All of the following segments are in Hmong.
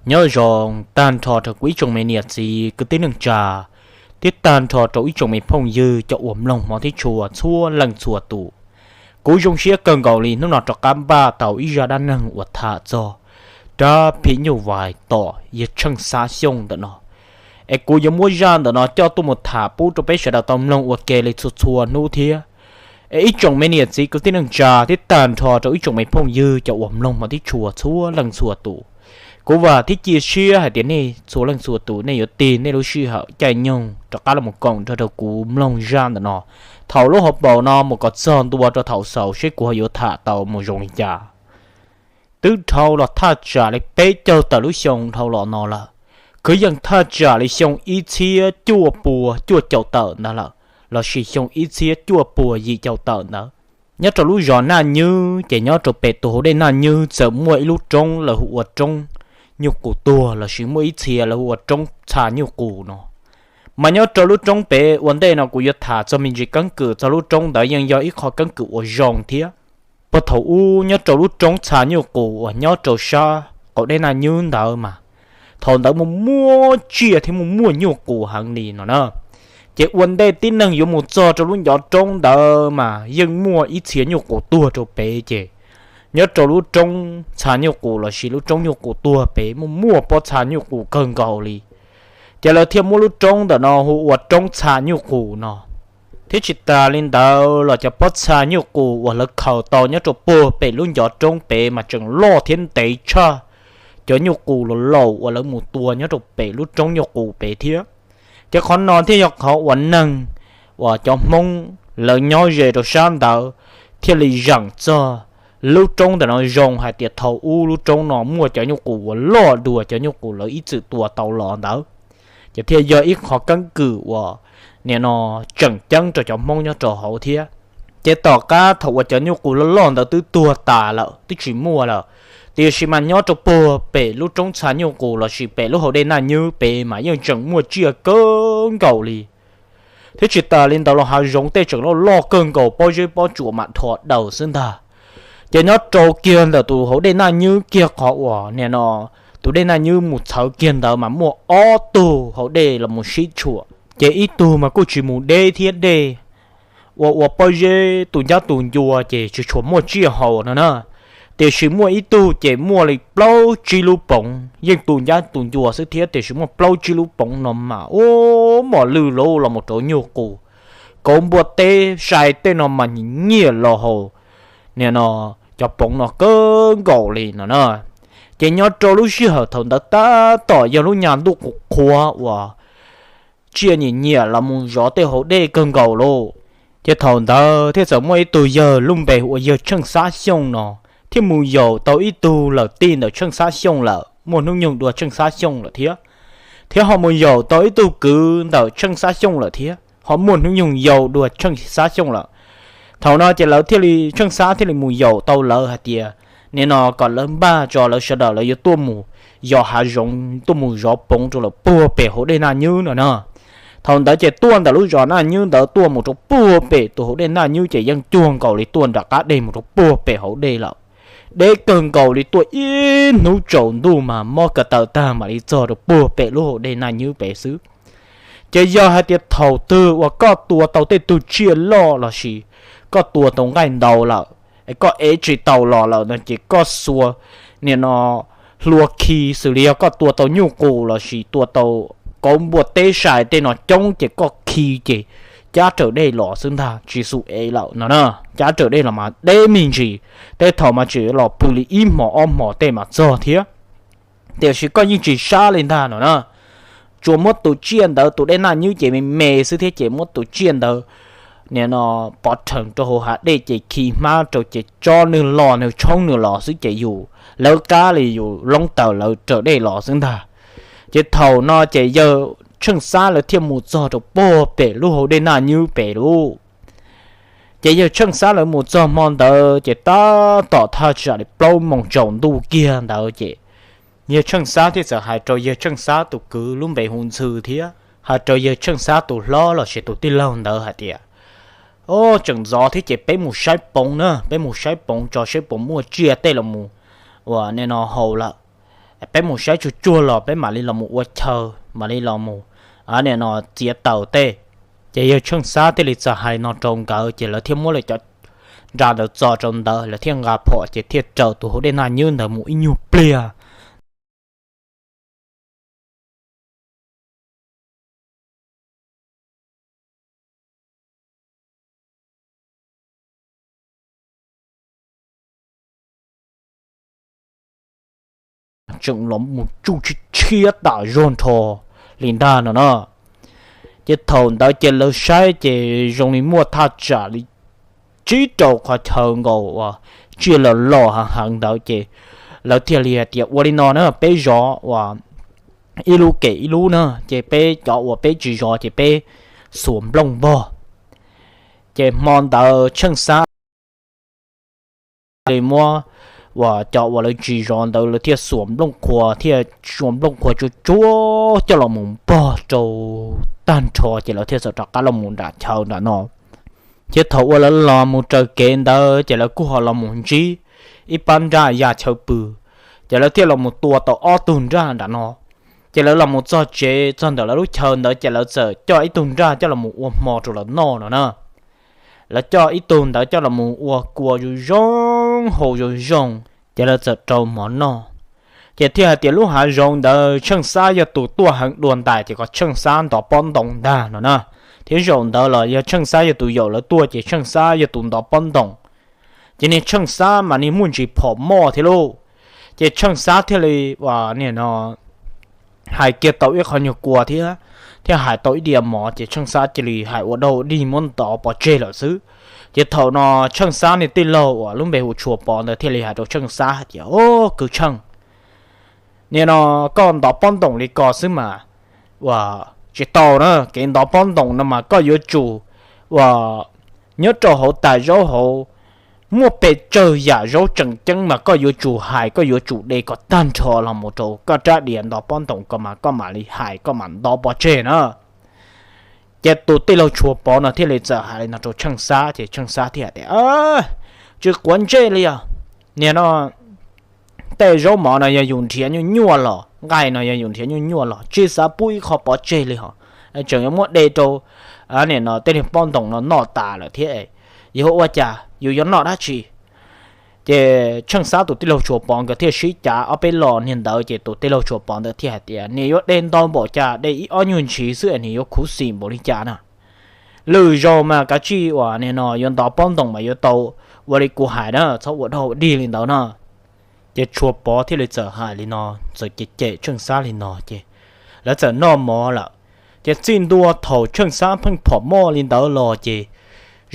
Nyob zoo tag nrho rau kuv ib tsoom me niam txiv kwv tij neej tsa, thiab tag nrho rau ib tsoom me phooj ywg cov uas mloog hmov thiab tshua txhua leej txhua tus. Kuv zoo siab kawg nkaus li hnub no rov qab npaj tau ib zaj dab neeg uas tham txog rab phim nyuj vais tom yawg Tsheej Xab Xyooj ntawm no. Es kuv yuav muab zaj ntawm no coj tuaj mus tham pub rau peb sawv daws tau mloog ua ke li txhua txhua hnub thiab. Es ib tsoom me niam txiv kwv tij neej tsa thiab tag nrho rau ib tsoom me phooj ywg cov uas mloog hmov thiab tshua txhua leej txhua tus, kuv vam thiab cia siab hais tias nej txhua leej txhua tus nej yuav tig nej lub sij hawm caij nyoog rov qab los koom nrog rau kuv mloog zaj ntawm no thaum lub hauv paus no mus kom txog ntua rau thaum xaus seb kuv ho yuav tham tau mus zoo li cas. Twb dhau los thaj tsam li peb caug tawm lub xyoo dhau los no lawm, kwv yeej thaj tsam li xyoo ib txhiab cuaj pua cuaj caum tawm ntawd lawm, lossis xyoo ib txhiab cuaj pua yim caum tawm ntawd. Nyob rau lub zos Naj Nywb ces nyob rau pem tus hauv dej Naj Nywb txawm muaj ib lub roob lawv hu ua roob Nyuj Qus Tuag lossis muaj ib txhia lawv hu ua roob Txha Nyuj Qus no. Mas nyob rau lub roob pem ua ntej no kuv yuav tham txog me ntsis keeb kwm txog lub roob ntawd yeej yog ib qho keeb kwm uas zoo thiab. Puag thaum ub nyob rau lub roob Txha Nyuj Qus uas nyob rau sab qaum dej Naj Nywb ntawd mas thaum ntawd muaj muaj tsiaj thiab muaj muaj nyuj qus heev li no na. Ces ua ntej tib neeg yuav mus txog rau lub ncov roob ntawd mas yeej muaj ib txhia nyuj qus tuag rau pem ces nyob rau lub roob Txha Nyuj Qus lossis lub roob Nyuj Qus Tuag pem muaj muaj pob txha nyuj qus kawg nkaus li. Ces lawv thiaj muab lub roob ntawm no hu ua roob Txha Nyuj Qus no. Thiab tsis tas li ntawd los cov pob txha nyuj qus uas lawv khaws tau nyob rau puag pem lub ncov roob pem mas tseem loj thiab ntev tshaj cov nyuj qus laus laus uas lawv mus tua nyob rau pem lub roob nyuj qus pem thiab. Ces qhov no thiaj yog qhov uas neeg uas cov Hmoob lawv nyob ze rau sab ntawd thiaj li zeem txog lub roob ntawm no zoo hais tias thaum ub lub roob no muaj cov nyuj qus uas loj dua cov nyuj qus lawv ib txwm tua tau los ntawd. Ces thiaj yog ib qho keeb kwm uas nim no tseem ceeb rau cov Hmoob nyob rau hauv thiab. Ces tom qab thaum uas cov nyuj qus loj loj ntawd twb tuag tas lawm twb tsis muaj lawm, tiam sis mas nyob rau puag pem lub roob Txha Nyuj Qus lossis pem lub hauv dej Naj Nywb pem mas yeej tseem muaj tsiaj kawg nkaus li. Thiab tsis tas li ntawd los hav zoov tej tseem loj loj kawg nkaus pob zeb pob tsuas mam dhos daws xwb ntag. Ces nyob rau kiag ntawm tus hauv dej Naj Nywb kiag qhov uas nim no tus dej Naj Nywb mus txhawv kiag ntawd mas muaj ob tug hauv dej los mus sib tshuam. Ces ib tug mas kuj tsis mus deb thiab dej, ua ua pob zeb tu ncab tu ncua ces tsis tshua muaj tsiaj haus no na. Tiam sis muaj ib tug ces muaj li plaub tsib lub poov, yeej tu ncab tu ncua xwb thiab tiam sis muaj plaub tsib lub poov no mas ua mos lwj lub los mus rau nyuj qus, kauv npua teb sai tej no mas nyiam los haus nim no cov poov no kawg nkaus li no na. Ces nyob rau lub sij hawm thaum ntawd tab tom yog lub nyuag ntuj qhuav qhuav uas tsiaj nyiam nyiam los mus zov tej hauv dej kawg nkaus lauj. Ces thaum ntawd thiaj txawm muaj ib tug yawg lub npe hu ua yawg Tsheej Xab Xyooj no thiaj mus yaum tau ib tug lawm tij ntawm Tsheej Xab Xyooj lawm, muaj hnub nyoog dua Tsheej Xab Xyooj lawm thiab. Thiab ho mus yaum tau ib tug kwv ntawm Tsheej Xab Xyooj lawm thiab, ho muaj hnub nyoog yau dua Tsheej Xab Xyooj lawm. Thaum no ces lawv thiaj li, Tsheej Xab thiaj li mus yaum tau lawv hais tias nim no kom lawv npaj tso lawv sawv daws lawv yuav tuaj mus yos hav zoov tuaj mus zov poov rau lawm puag pem hauv dej Naj Nywb no na. Thaum ntawd ces tuaj ntawm lub zos Naj Nywb ntawd tuaj mus rau puag pem tus hauv dej Naj Nywb ces yeej cuag nkaus li tuaj nram qab dej mus rau puag pem hauv dej lawm. Deb kawg nkaus li tuaj ib hnub tsaus ntuj mas mob ko taw tag mam li txog rau puag pem lub hauv dej Naj Nywb pem xwb. Ces yog hais tias thaum twg uas koj tua tau tej tug tsiaj loj lossis koj tua tau nqaij ntau lawm es koj ev tsis tau los lawm no ces koj xuas nim no hlua khi, xws li yog koj tua tau nyuj qus lossis tua tau kauv npua teb sai tej no coob ces koj khi ces cab raws dej los xwb ntag, tsis xum ev lawm no na. Cab raws dej los mas deb me ntsis, tej thaum mas tseem los pw li ib hmos ob hmos tej mas txog thiab. Tiam sis koj yeej tsis sab li ntag no na. Tsuas muab tus tsiaj ntawd, tus dej Naj Nywb ces me me xwb thiab ces muab tus tsiaj ntawd nim no pov rhees rau hauv hav dej ces khi hmab rau ces tso nws los nws tshoob nws los xwb ces yus lawv qab li yus loob taws lawv raws dej los xwb ntag. Ces thaum no ces yawg Tsheej Xab lawv thiaj mus txog rau puag pem lub hauv dej Naj Nywb pem lauj. Ces yawg Tsheej Xab lawv mus txog hmo ntawd ces tab tom thaj tsam li plaub moos tsaus ntuj kiag ntawd ces yawg Tsheej Xab thiaj txawm hais rau yawg Tsheej Xab tus kwv lub npe hu Ntxhw thiab hais rau yawg Tsheej Xab tus hlob lossis tus tij laug ntawd hais tias, O, tseem ntxov thiab ces peb mus saib poov na, peb mus saib poov tso seb puas muaj tsiaj tej los mus uas nim no haus lawm. peb mus saib tsuag tsuag los peb mam li los mus ua chaw, mam li los mus, nim no txiav taws tej. Ces yawg Tsheej Xab thiaj li txawm hais li no rau nkawd, ces lawv thiaj muab lawv cov nra ntawd txo rau ntawd, lawv thiaj nqa phom ces thiaj raws tus hauv dej Naj Nywb ntawd mus ib nyuag pliag. Tseem los mus tsuj tshiab tshiab tam zog nrho li ntag no na. Ces thaum ntawd ces lawv saib ces zoo li muaj thaj tsam li tsib rau qhov chaw nkaus uas tsiaj los los heev heev ntawd ces lawv thiaj li hais tias ua li no na, peb zov uas ib lub kem ib lub na, ces peb cov uas peb tsis zov ces peb xuas nplooj npog. Ces hmo ntawd Tsheej Xab li muab uas cov uas lawv tsis zov ntawd lawv thiaj xuas nplooj qhuav, thiaj xuas nplooj qhuav tsuag tsuag coj los mus npog rau tag nrho ces lawv thiaj txawm rov qab los mus nram chaw nram no. Ces thaum uas lawv los mus raws kev ntawd ces lawv kuj ho los mus ntsib ib pab nraj ya chaw pw, ces lawv thiaj los mus tua tau ob tug nraj nram no. Ces lawv los mus txog tsev txog ntawm lawv lub chaw ntawd ces lawv txawm coj ib tug nraj coj los mus ua hmo rau lawv noj no na. Lawv coj ib tug ntawd coj los mus ua kua zoo zoo, hau zoo zoo, ces lawv txawm rau mov noj. Ces thiaj hais tias lub hav zoov ntawd Tsheej Xab yog tus tuaj heev dua ntais ces kom Tsheej Xab ntov pob ntoos ntag no na. Thiab zaum ntawd los yog Tsheej Xab yog tus yaum lawv tuaj ces Tsheej Xab yog tus ntov pob ntoos. Ces niag Tsheej Xab mas niag muaj ntsis phom moj thiab lauj. Ces Tsheej Xab thiaj li nim no hais kiag tau ib qho nyuag kua thiab, thiab hais tau ib diav mov ces Tsheej Xab cia li hais ua dog ua dig muab ntov pov tseg lawm xwb. Ces thaum no Tsheej Xab niag tij laug uas lub npe hu Tshua Pov ntawd thiaj li hais rau Tsheej Xab hais tias, O, kwv Tsheej, nim no koj ntov pob ntoos li ko xwb mas ua tsis tau na. Kev ntov pob ntoos no mas koj yuav tsum ua nyob rau hauv tas zaub hauv, muaj pes tsawg yam zaub tseem ceeb mas koj yuav tsum hais, koj yuav tsum de kom tag nrho los mus rau koj rab diav ntov pob ntoos ko mas koj mam li hais, koj mam ntov pov tseg na. Ces tus tij laug Tshua Pov no thiaj li txawm hais li no rau Tsheej Xab ces Tsheej Xab thiaj hais tias, Tsis quav ntsej li os. Nim no tej zaub mov no yog yus nrhiav nyuaj nyuaj los, nqaij no yog yus nrhiav nyuaj nyuaj los tsis xav pub ib qho pov tseg li hos, tseem yuav muab de rau nim no tej niag pob ntoos no noj tas lawm thiab, yuav ua cas yus yuav noj dab tsi? Ces Tsheej Xab tus tij laug Tshua Pov nkawd thiaj sib cav ob peb lo niag ntawd ces tus tij laug Tshua Pov ntawd thiaj hais tias, Nim yuav de ntau npaum cas de ib ob nyuag ntsis xwb es nim yuav khuv xim npaum li cas na. Lwm zaus mas kav tsij uas nim no yuav ntov pob ntoos mas yuav tau ua li kuv hais na, txhob ua dog ua dig li ntawd na. Ces Tshua Pov thiaj li txawm hais li no, txawm cem cem Tsheej Xab li no ces lawv txawm noj mov lawm. Ces txij ntua thaum Tsheej Xab pheej phom moj li ntawd los ces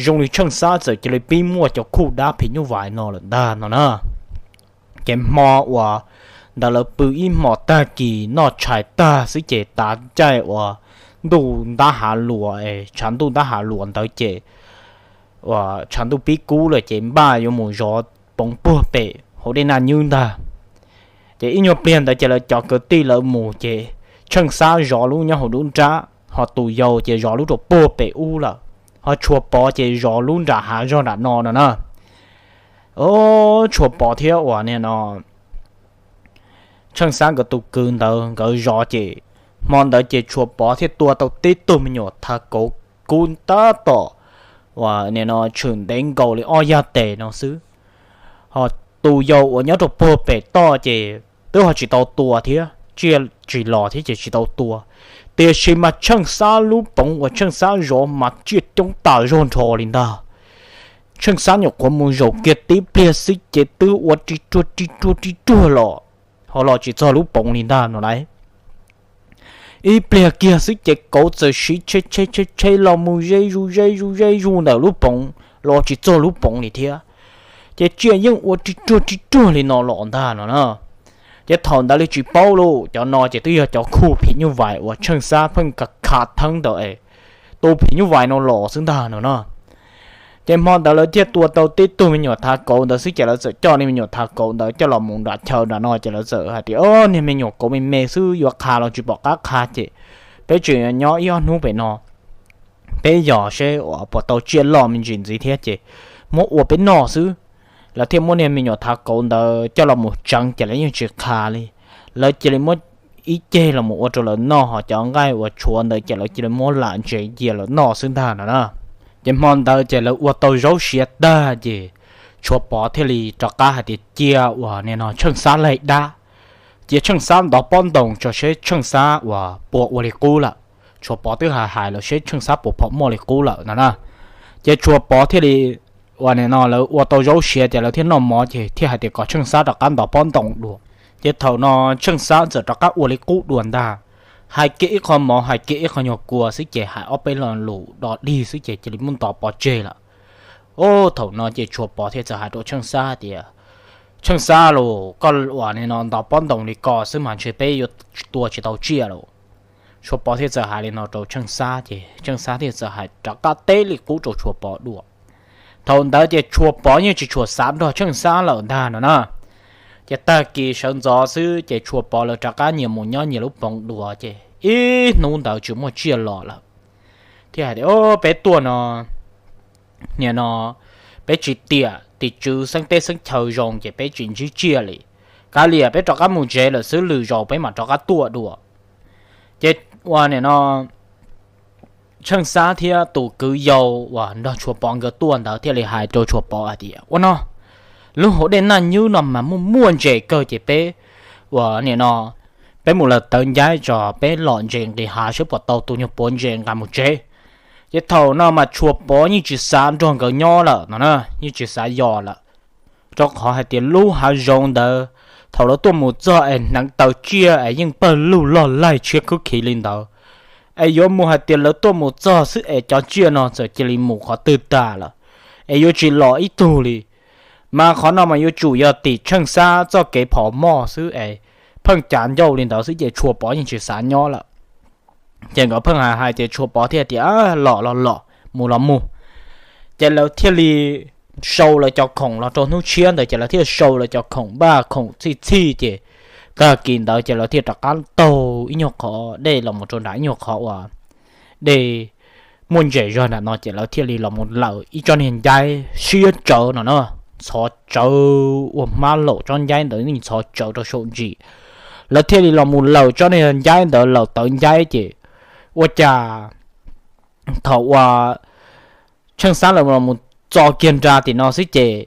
zoo li Tsheej Xab txawm cia li pib muaj cov khuj dab phim nyuj vais no lawm ntag no na. Ces hmo uas ntawd lawv pw ib hmos tag kis noj tshais tag xwb ces tav caij uas ntuj ntab hav luas, tshav ntuj ntab hav luas ntawd ces uas tshav ntuj pib kub lawm ces npaj yuav mus zov poov puag pem hauv dej Naj Nywb ntag. Ces ib nyuag pliag ntawd ces lawv cov kwv tij lawv mus ces Tsheej Xab zov lub nyob hauv lub nrab, ho tus yau ces zov lub rau puag pem ub lawm, ho Tshua Pov ces zov lub nram hav zog nram no no na. Tshua Pov thiab uas nim no Tsheej Xab nkawd tus kwv ntawd nkawd zov ces hmo ntawd ces Tshua Pov thiaj tua tau tib tug me nyuam thav kauv kub tab tom uas nim no tshwm ntev nkaus li ob yag tes no xwb. Ho tus yau uas nyob rau puag pem toj ces twb ho tsis tau tua thiab, tsiaj tsis los thiab ces tsis tau tua. Tiam sis mas Tsheej Xab lub poov uas Tsheej Xab zov mas tsiaj coob tas zog nrho li ntag. Tsheej Xab nyuam qhuav mus zaum kiag tib pliag xwb ces twb ua ri ruag ri ruag ri ruag los, ho los tsis txog lub poov li ntag no lauj. Ib pliag kiag xwb ces kauv txawm siv tsheb tsheb tsheb tsheb los mus ze zuj ze zuj ze zuj ntawm lub poov, los tsis txog lub poov li thiab. Ces tsiaj yeej ua ri ruag ri ruag li no los ntag no na. Ces thaum ntawd li tsis paub lauj, cov no ces twb yog cov khuj phim nyuj vais uas Tsheej Xab pheej khav theeb ntawd es tus phim nyuj vais no los xwb ntag no na. Ces hmo ntawd lawv thiaj tua tau tib tug me nyuam thav kauv ntawd xwb ces lawv txawm coj niag me nyuam thav kauv ntawd coj los mus nram chaw nram no ces lawv txawm hais tias, O, niag me nyuam kauv me me xwb yuav qha los tsis pom qab qha ces peb tseem nyob ib ob hnub pem no, peb yos seb uas puas tau tsiaj loj me ntsis ntxiv thiab ces muab ua peb noj xwb. Lawv thiaj muab niag me nyuam thav kauv ntawd coj los mus tseev ces lawv yeej tsis qha li. lawv cia li muab ib ceg los mus ua rau lawv noj, ho cov nqaij uas tshuav ntawd ces lawv cia li muab lam ntses cia lawv noj xwb ntag no na. Ces hmo ntawd ces lawv ua tau zaub siav tag ces Tshuav Pov thiaj li rov qab hais tias cia uas nim no Tsheej Xab laig dab, cia Tsheej Xab ntov pob ntoos tso seb Tsheej Xab uas puas ua li qub lawm. Tshuav Pov twb hais hais lawm seb Tsheej Xab puas phom muaj li qub lawm no na. Ces Tshuav Pov thiaj li uas nim no lawv ua tau zaub siav ces lawv thiaj noj mov ces thiaj hais tias kom Tsheej Xab rov qab ntov pob ntoos dua. Ces thaum no Tsheej Xab txawm rov qab ua li qub dua ntag, hais kiag ib qho mov hais kiag ib qho nyuag kua xwb ces hais ob peb lo lus do dig xwb ces cia li muab ntov pov tseg lawm. Thaum no ces Tshuav Pov thiaj txawm hais rau Tsheej Xab tias, Tsheej Xab lauj, koj uas nim no ntov pob ntoos li ko xwb mas ntshe peb yuav tua tsis tau tsiaj lauj. Tshuav Pov thiaj txawm hais li no rau Tsheej Xab ces Tsheej Xab thiaj txawm hais rov qab teb li qub rau Tshuav Pov dua. Thaum ntawd ces Tshuav Pov yeej tsis tshua xav nrog Tsheej Xab lawm ntag no na. Ces tag kis sawv ntxov xwb ces Tshuav Pov lawv rov qab nyias mus nyob nyias lub poov dua ces ib hnub ntawd tsis muaj tsiaj los lawm. Thiaj hais tias, Peb tuaj no, nim no peb tsis tiam tim tswv xeeb teb xeeb chaw zoo ces peb tsis ntsib tsiaj li. Kav liam peb rov qab mus tsev lawm xwb, lwm zaus peb mam rov qab tuaj dua. Ces uas nim no Tsheej Xab thiab tus kwv yau uas nrog Tshuav Pov nkawd tuaj ntawd thiaj li hais rau Tshuav Pov hais tias, Ua no, lub hauv dej Naj Nywb no mas muaj muaj ntses kawg ces peb uas nim no peb mus lawm tawv ncaib tso, peb lom ntses nqis hav seb puas tau tus nyuag puav ntses nqa mus tsev. Ces thaum no mas Tshuav Pov yeej tsis xav nrog nkawd nyob lawm no na, yeej tsis xav yos lawm. Rau qhov hais tias lub hav zoov ntawd thaum lawv tuaj mus txog es hneev taw tsiaj es yeej pawg lug loj laig tshiab khwb khiv li ntawd, es yuav mus hais tias lawv tuaj mus txog xwb es cov tsiaj no txawm cia li mus qhov twg tas lawm, es yuav tsis los ib tug li. Mas qhov no mas yuav tsum yog tim Tsheej Xab txoj kev phom moj xwb es pheej cav ncauj li ntawd xwb ces Tshuav Pov yeej tsis xav nyob lawm. Ces nkawd pheej hais hais ces Tshuav Pov thiaj tias, Los los los, mus los mus. Ces lawv thiaj li sau lawv cov khoom los rau hnub tshiab ntawd ces lawv thiaj sau lawv cov khoom npaj khoom txhij txhij ces tag kis ntawd ces lawv thiaj rov qab taug ib nyuag qhov dej los mus rau nram ib nyuag qhov uas dej muaj ntses zog nram no ces lawv thiaj li los mus lawm ib tsob niag ncaib siab tsawv no na, ntxhov tsawv ua hmab laum tsob ncaib ntawd yeej ntxhov tsawv rau saum ntsis. Lawv thiaj li los mus lawm tsob niag ncaib ntawd lawm tawv ncaib ces ua cas thaum uas Tsheej Xab lawv los mus txo kiag nra tim no xwb ces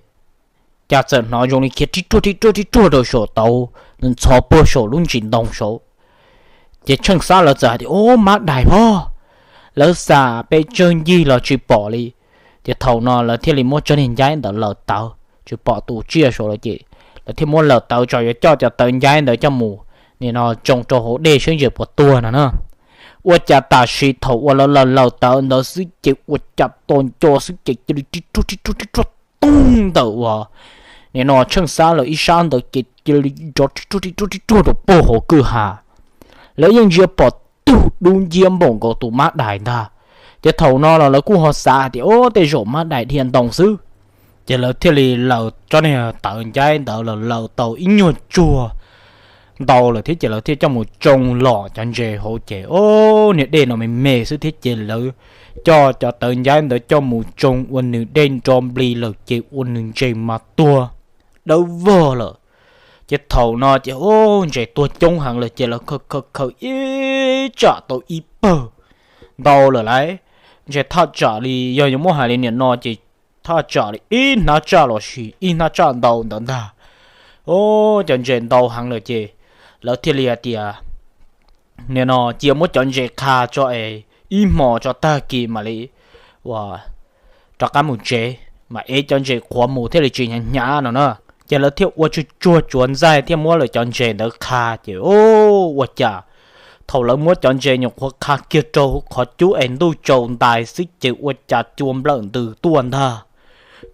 cas txawm hnov zoo li khiav rib ruag rib ruag rib ruag rau saum tauv, ntxhov puag saum lub ntsis ntoo saud. Ces Tsheej Xab lawv txawm hais tias, Ub, mab dais pob! Lawv xam pes tsawg ncig los tsis pom li. Ces thaum no lawv thiaj li muab tsob niag ncaib ntawd lawm tawv, tsis pom tus tsiaj saud lawm ces lawv thiaj muab lawm tawv tso yuav coj cov tawv ncaib ntawd coj mus nim no tsoo rau hauv dej seb ntses puas tuag no na. Ua cas tam sim thaum uas lawv lawm lawm tawv ntawd xwb ces ua cas tos nco xwb ces cia li rib ruag rib ruag rib ruag toog ntawm uas nim no Tsheej Xab lawv ib sab ntawd ces cia li nrov rib ruag rib ruag rib ruag rau puag hauv kwj ha. Lawv yeej ntsia pom tug dub nciab npaum nkaus tus mab dais ntag. Ces thaum no los lawv kuj ho xav hais tias, Ub, tej zaum mab dais dhia ntoo xwb. Ces lawv thiaj li lawm tsob niag tawv ncaib ntawd los lawm tau ib nyuag tsuag ntau lawm thiab ces lawv thiaj coj mus tsoo los cov ntses hauv ces, o, niag dej no me me xwb thiab ces lawv coj cov tawv ncaib ntawd coj mus tsoo ua nws dej nro npli lawm ces ua nws ntses mas tuag dawb vog lawm. Ces thaum no ces, o, ntses tuag coob heev lawm ces lawv khaws khaws khaws ib tsam tau ib pawg ntau lawm lauj. Ntses thaj tsam li yog yuav muab hais li nim no ces thaj tsam li ib hnab tsaj los sis ib hnab tsaj ntau ntawd ntag. O, cov ntses ntau heev lawm ces lawv thiaj li hais tias, nim no cia muab cov ntses qha tso es ib hmos tso tag kis mam li ua rov qab mus tsev, mam ev cov ntses qhuav mus thiaj li tsis hnyav hnyav no na. Ces lawv thiaj ua tsuag tsuag tsuav ntxaij thiaj muab lawv cov ntses ntawd qha ces, o, ua cas thaum lawv muab cov ntses nyuam qhuav qha kiag rau qhov cub es ntuj tsaus ntais xwb ces ua cas cua nplawm ntws tuaj ntag.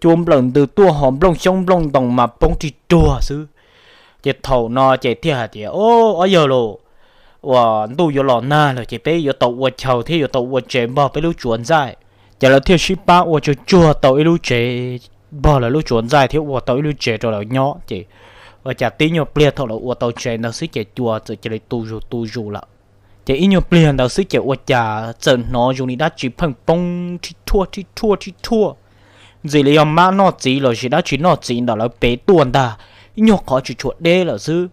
Cua nplawm ntws tuaj ho nplooj xyoob nplooj ntoos mas poob rig ruag xwb. Ces thaum no ces thiaj hais tias, o, ob yawg lauj, uas ntuj yuav los nag lawm ces peb yuav tau ua chaw thiab yuav tau ua tsev npog peb lub tsuav ntxaij. Ces lawv thiaj sib pab ua tsuag tsuag tau ib lub tsev npog lawv lub tsuav ntxaij thiab ua tau ib lub tsev rau lawv nyob ces ua cas tib nyuag pliag thaum lawv ua tau tsev ntawd xwb ces cua txawm cia li tu zus tu zus lawm. Ces ib nyuag pliag ntawd xwb ces ua cas txawm hnov zoo li dab tsi pheej poob rhib rhuaj rhib rhuaj rhib rhuaj, ntxim li yog mab noj txiv los sis dab tsi noj txiv ntawm lawv pem tuaj ntag, ib nyuag qhov tsis tshua deb lawm xwb.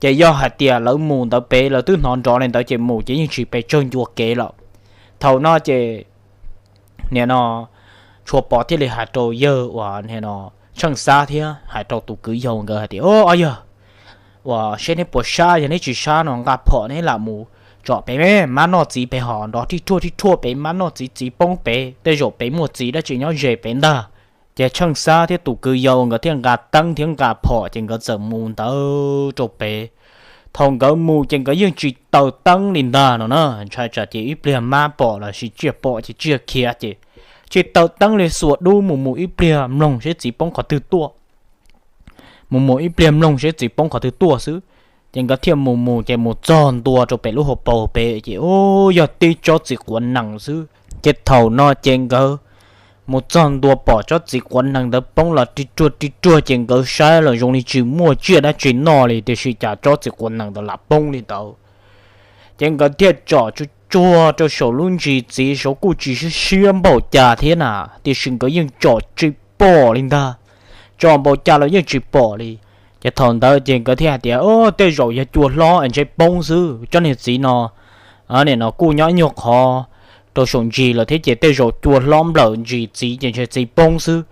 Ces yog hais tias lawv mus ntawd pem lawv twb hnov nrov li ntawd ces mus ces yeej tsis pes tsawg ncua kev lawm. Thaum no ces nim no Tshuas Pov thiaj li hais rau yawg uas nim no Tsheej Xab thiab hais rau tus kwv yau nkawd hais tias, Au, yog uas seb neb puas sab, yog neb tsis sab no nqa phom neb lam mus tsom pem mab noj txiv pem hos nrov rij ruaj rij ruaj pem mab noj txiv, txiv poob pem, tej zaum pem muaj txiv dab tsi nyob ze pem ntag. Ces Tsheej Xab thiab tus kwv yau nkawd thiaj nqa teeb thiab nqa phom ces nkawd txawm mus ntawd rau pem. Thaum nkawd mus ces nkawd yeej tsis taws teeb li ntag no na, ntshai tsam ces ib pliag mab pom los sis tsiaj pom ces tsiaj khiav ces tsis taws teeb li, xuas dub mus mus ib pliag mloog seb txiv poob qhov twg tuaj, mus mus ib pliag mloog seb txiv poob qhov twg tuaj xwb. Ces nkawd thiaj mus mus ces mus txog ntua rau pem lub hauv paus pem ces ub, yog tib tsob txiv quav nees xwb. Ces thaum no ces nkawd mus txog ntua pom tsob txiv quav nees ntawd poob los rij ruaj rij ruaj ces nkawd saib los zoo li tsis muaj tsiaj dab tsi noj li, tiam sis cas tsob txiv quav nees ntawd lam poob li ntawd. Ces nkawd thiaj tsom tsuag tsuag rau saum lub ntsis txiv saud kuj tsis siab siab npaum cas thiab na, tiam sis nkawd yeej tsom tsis pom li ntag. Tsom npaum cas los yeej tsis pom li. Ces thaum ntawd ces nkawd thiaj hais tias, Au, tej zaum yog cua hlob es ntshe poob xwb, tsob niag txiv no nim no kuj nyob ib nyuag qhov rau saum ntsis lawm thiab ces tej zaum cua hlob nplawm ntsis txiv ces ntshe txiv poob xwb.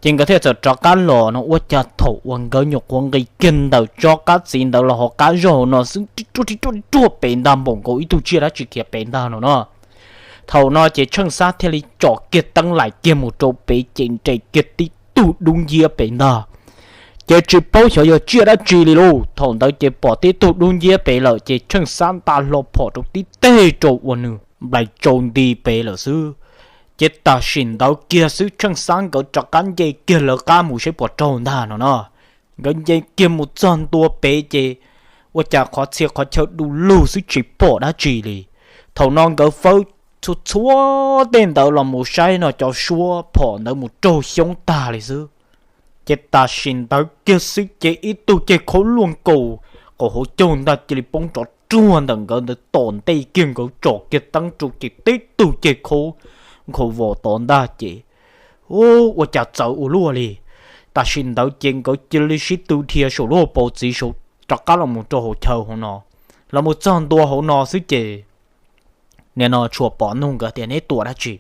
Ces nkawd thiaj txawm rov qab los no, ua cas thaum uas nkawd nyuam qhuav nqis kiag ntawm tsob qab txiv ntawd los hauv qab zog hauv no xwb, rij ruaj rij ruaj pem ntag, npaum nkaus ib tug tsiaj dab tsi khiav pem ntag no no. Thaum no ces Tsheej Xab thiaj li tsom kiag teeb laim kiag mus rau pem ces nres kiag tib tug dub nciab pem ntag. Ces tsis paub xyov yog tsiaj dab tsi li lauj, thaum ntawd ces pom tib tug dub nciab pem lawm ces Tsheej Xab nta hlo phom rau tib teg rau ua nws nplaim tsau nti pem lawm xwb. Ces tam sim ntawd kiag xwb Tsheej Xab nkawd rov qab nce kiag lawv qab mus saib puas raug ntag no no. Nkawd nce kiag mus txog ntua pem ces ua cas qhov txhia qhov chaw du lug xwb tsis pom dab tsi li. Thaum no nkawd fawb txhua txhua tej ntawd los mus saib no cov suab phom ntawd mus raug xyoob tag li xwb. Ces tam sim ntawd kiag xwb ces ib tug ceg khaub luaj nkaus qaum hauv caug ntag cia li poob rov ruag ntawm nkawd ntawd tom ntej kiag, nkawd tsom kiag teeb rau ces tib tug ceg khaub nkhaus vos tod ntag ces ua cas txawv ua luaj li. Tam sim ntawd ces nkawd cia li sib tw dhia saum lub hauv paus txiv saud rov qab los mus rau hauv chaw hauv no. Los mus txog ntua hauv no xwb ces nim no Tshuas Pov nug nkawd tias, Neb tua dab tsi?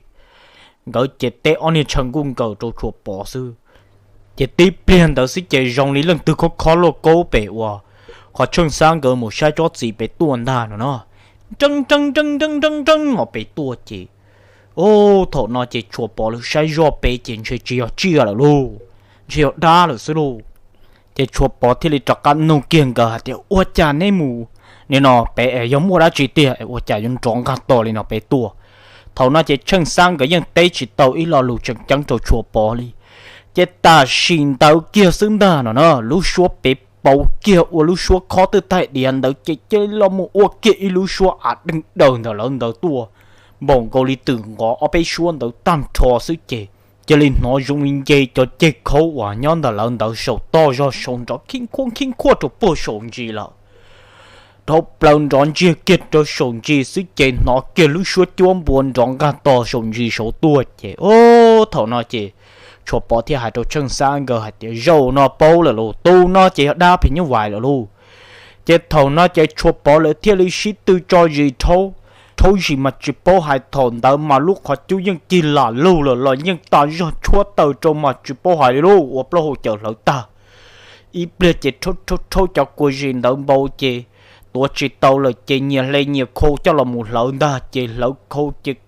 Nkawd ces teb ob niag tshaw nkuj nkaws rau Tshuas Pov xwb. Ces tib pliag ntawd xwb ces zoo li leej twg khob khob lauj kaub pem uas qhov Tsheej Xab nkawd mus saib tsob txiv pem tuaj ntag no no. Nreeb nreeb nreeb nreeb nreeb nreeb no pem tuaj ces, o, thaum no ces Tshuas Pov lawv saib zoj pem ces ntshe tsis yog tsiaj lawm lauj, ntshe yog dab lawm xwb lauj. Ces Tshuas Pov thiaj li rov qab nug kiag nkawd hais tias, Ua cas neb mus nim no pem es yog muaj dab tsi tiag es ua cas yuav nrov nqaj tos li no pem tuaj? Thaum no ces Tsheej Xab nkawd yeej teb tsis tau ib lo lus tseem ceeb rau Tshuas Pov li. Ces tam sim ntawd kiag xwb ntag no na, lub suab pem pauv kiag ua lub suab khob twb taig diav ntawd ces cia li los mus ua kiag ib lub suab av deeg daws ntawm lawv ntawd tuaj, npaum nkaus li twm nqov ob peb suab ntawd tag nrho xwb ces cia li hnov zoo li nce cov ceg khaub uas nyob ntawm lawv ntawd saum toj zog saud nrov khib khuaj khib khuaj rau puag saum ntsis lawm. Dhau plaws nrov ntsiag kiag rau saum ntsis xwb ces hnov kiag lub suab cuab npua nrov nqaj tos saum ntsis saud tuaj ces, o, thaum no ces Tshuas Pov thiaj hais rau Tsheej Xab nkawd hais tias, Zaum no paub lawm lauj, tus no ces yog dab phim nyuj vais lawm lauj. Ces thaum no ces Tshuas Pov lawv thiaj li sib tw tso zis rhaub, rhaub zis mas tsis paub hais, thaum ntawd mas lub qhov cub yeej cig lam lug lawm los yeej tas zog tshuab taws rau mas tsis paub hais li lauj, ua plaub hau cawm hlawv tag. Ib pliag ces rhaub rhaub rhaub cov kua zis ntawd npau ces tuav tsis tau lawm ces nyias hle nyias khau coj los mus hlawv ntag ces hlawv khau ces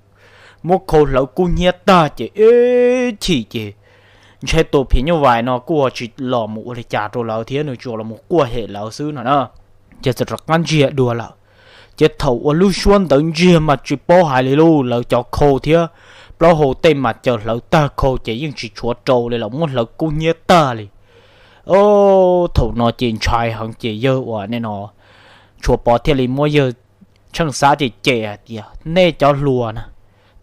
muab khau hlawv kub hnyiab tag ces ib chim ces ntshe tus phim nyuj vais no kuj tsis los mus ua li cas rau lawv thiab, nws tsuas los mus quaj hem lawv xwb no na. Ces txawm rov qab ntsiag dua lawm. Ces thaum uas lub suab ntawd ntsiag mas tsis paub hais li lauj, lawv cov khau thiab plaub hau tej mas cawm hlawv tag khau ces yeej tsis tshuav rau li, lawv muab hlawv kub hnyiab tag li. O, thaum no ces ntshai heev ces yawg uas nim no Tshuas Pov thiaj li muab yawg Tsheej Xab cem cem hais tias, Nej cov hluas na,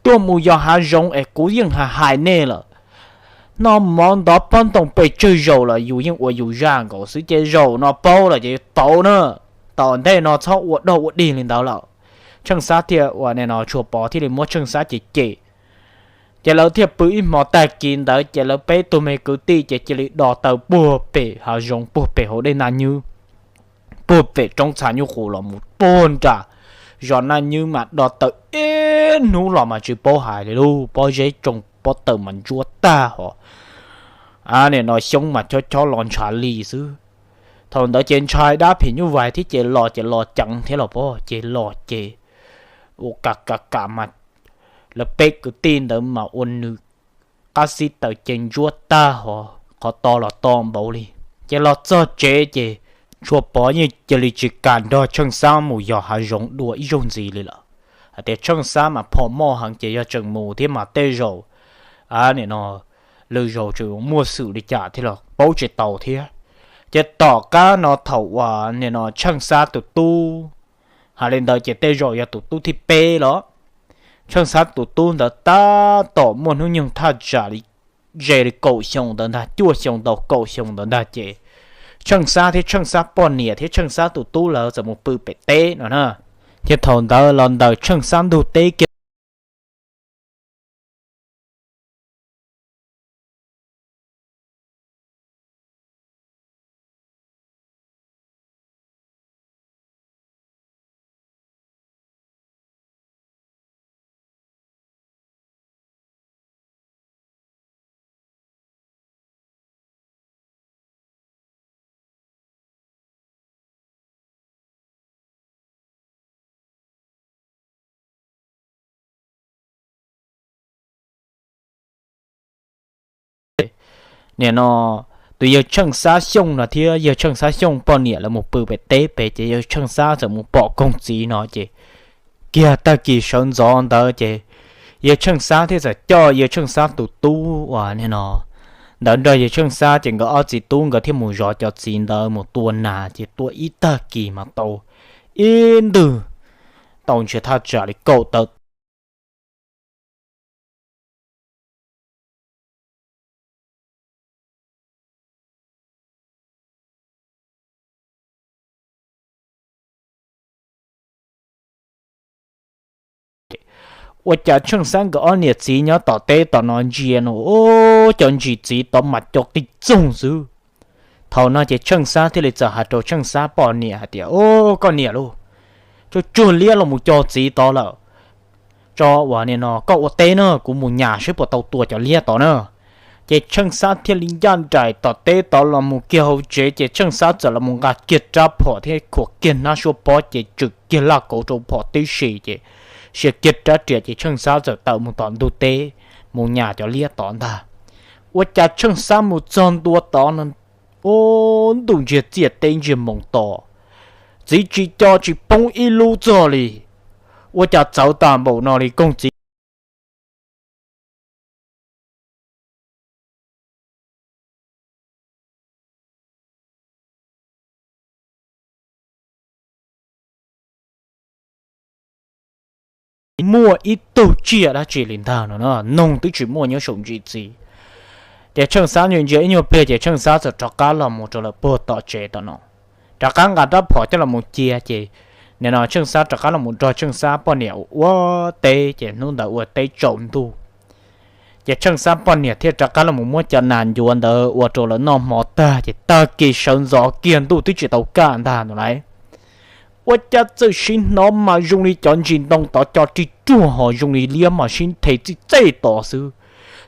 tuaj mus yos hav zoov es kuv yeej hais hais nej lawm, noj mov ntov pob ntoo pes tsawg zaus los yus yeej ua yus zaj nkaus xwb ces zaum no paub lawm ces tau na, tom ntej no txhob ua dog ua dig li ntawd lawm. Tsheej Xab thiaj uas nim no Tshuas Pov thiaj li muab Tsheej Xab cem cem. Ces lawv thiaj pw ib hmo tag kis ntawd ces lawv peb tug me kwv tij ces cia li do taw puag pem hav zoov puag pem hauv dej Naj Nywb, puag pem roob txha nyuj qus los mus puag nram zos Naj Nywb mas do tawm ib hnub los mas tsis paub hais li lauj, pob zeb tsoo pob tawm mas ntsuab tag hos. Nim no xyoob mas chob chob los ntshav li xwb. Thaum ntawd ces ntshai dab phim nyuj vais thiab ces los ces los ceev thiab los pob ces los ces ua kam kam kam mas lawv peb kwv tij ntawd mas ua nws qab xib taws ces ntsuab tag hos qhov to los to npaum li. Ces los txog tsev ces Tshuas Pov yeej cia li tsis kam nrog Tsheej Xab mus yos hav zoov dua ib zaug ntxiv li lawm. Hais tias Tsheej Xab mas phom moj heev ces yog tseem mus thiab mas tej zaum nim no lwm zaus tseem muaj xwm li cas thiab los paub tsis tau thiab. Ces tom qab no thaum uas nim no Tsheej Xab tus tub, hais li ntawd ces tej zaum yog tus tub thib peb los, Tsheej Xab tus tub ntawd tab tom muaj hnub nyoog thaj tsam li ze li kaum xyoo ntawd ntag, cuaj xyoo tau kaum xyoo ntawd ntag ces Tsheej Xab thiab Tsheej Xab poj niam thiab Tsheej Xab tus tub lawv txawm mus pw pem teb no na. Thiab thaum ntawd los ntawm Tsheej Xab ntug teb kiag Nim no tus yawg Tsheej Xab Xyooj no thiab yawg Tsheej Xab Xyooj poj niam lawv mus pw pem teb pem ces yawg Tsheej Xab txawm mus pom koog txiv no ces kiag tag kis sawv ntxov ntawd ces yawg Tsheej Xab thiaj txawm coj yawg Tsheej Xab tus tub uas nim no ntawd nrog yawg Tsheej Xab ces nkawd ob txiv tub nkawd thiaj mus zov cov txiv ntawd mus tua nas ces tua ib tag kis mas tau ib ntwg, tau ntshe thaj tsam li kaum tawm Ua cas Tsheej Xab nkawd ob niam txiv nyob tom teb tom no ntsia no, cov ntsis txiv tod mas co qig txoog xwb. Thaum no ces Tsheej Xab thiaj li txawm hais rau Tsheej Xab poj niam hais tias, Au, koj niam lauj, tsuag tsuag liab los mus co txiv tod lawm. Tso uas nim no koj ua teb na, kuv mus nyas seb puas tau tua cov liab tod na. Ces Tsheej Xab thiaj li ncaj nraim tom teb tod los mus kiag hauv tsev ces Tsheej Xab txawm los mus nqa kiag rab phom thiab khuam kiag hnab suab pob ces tswm kiag laj kauv rau phom tib si ces sia kiag rab riam ces Tsheej Xab txawm tawm mus tom ntug teb mus nyas cov liab tod ntag. Ua cas Tsheej Xab mus txog ntua tod no, ua ntuj ntsiag txiaj teb ntsiag moos tos, txiv tsis co tsis poob ib lub txog li. Ua cas txawv tas npaum no li koog txiv. Muaj ib tug tsiaj dab tsi li ntag no, noog twb tsis muaj nyob saum ntsis txiv. Ces Tsheej Xab ntsia ntsia ib nyuag pliag ces Tsheej Xab txawm rov qab los mus rau lawm puag tom tsev tom no, rov qab nqa rab phom coj los mus cia ces nim no Tsheej Xab rov qab los mus nrog Tsheej Xab poj niam ua teb ces hnub ntawd ua teb tsaus ntuj. Ces Tsheej Xab poj niam thiaj rov qab los mus muab cov nas ncuav ntawd ua rau lawv noj hmo tag ces tag kis sawv ntxov kiag ntuj twb tsis tau kaj ntag no lauj. Ua cas txawm sim hnov mas zoo li cov ntsis ntoo tod co rig ruag ho zoo li liab mas sib the txij txej tod xwb.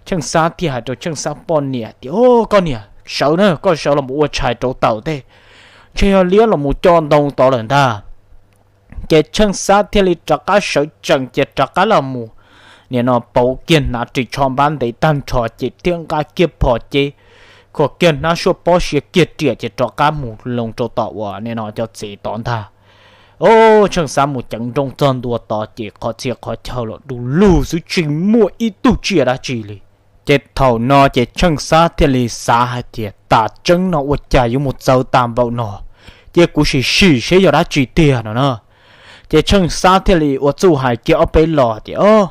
Tsheej Xab thiaj hais rau Tsheej Xab poj niam tias, Au, koj niam, sawv na, koj sawv los mus ua tshais rauv taws tej, ntshe yog liab los mus co ntoo tod lawm ntag. Ces Tsheej Xab thiaj li rov qab sawv tsees ces rov qab los mus nim no pauv kiag hnav ris tsho npab ntev tag nrho ces thiaj nqa kiag phom ces khuam kiag hnab suab pob sia kiag riam ces rov qab mus loo rau tom uas nim no cov txiv tod ntag. Au, Tsheej Xab mus ceev nrooj txog ntua tod ces qhov txhia qhov chaw los du lug xwb tsis muaj ib tug tsiaj dab tsi li. Ces thaum no ces Tsheej Xab thiaj li xav hais tias, Tam tseeb no ua cas yuav mus txawv tas npaum no, cia kuv sim sim seb yog dab tsi tiag no na. Ces Tsheej Xab thiaj li ua txuj hais kiag ob peb los tias, Au,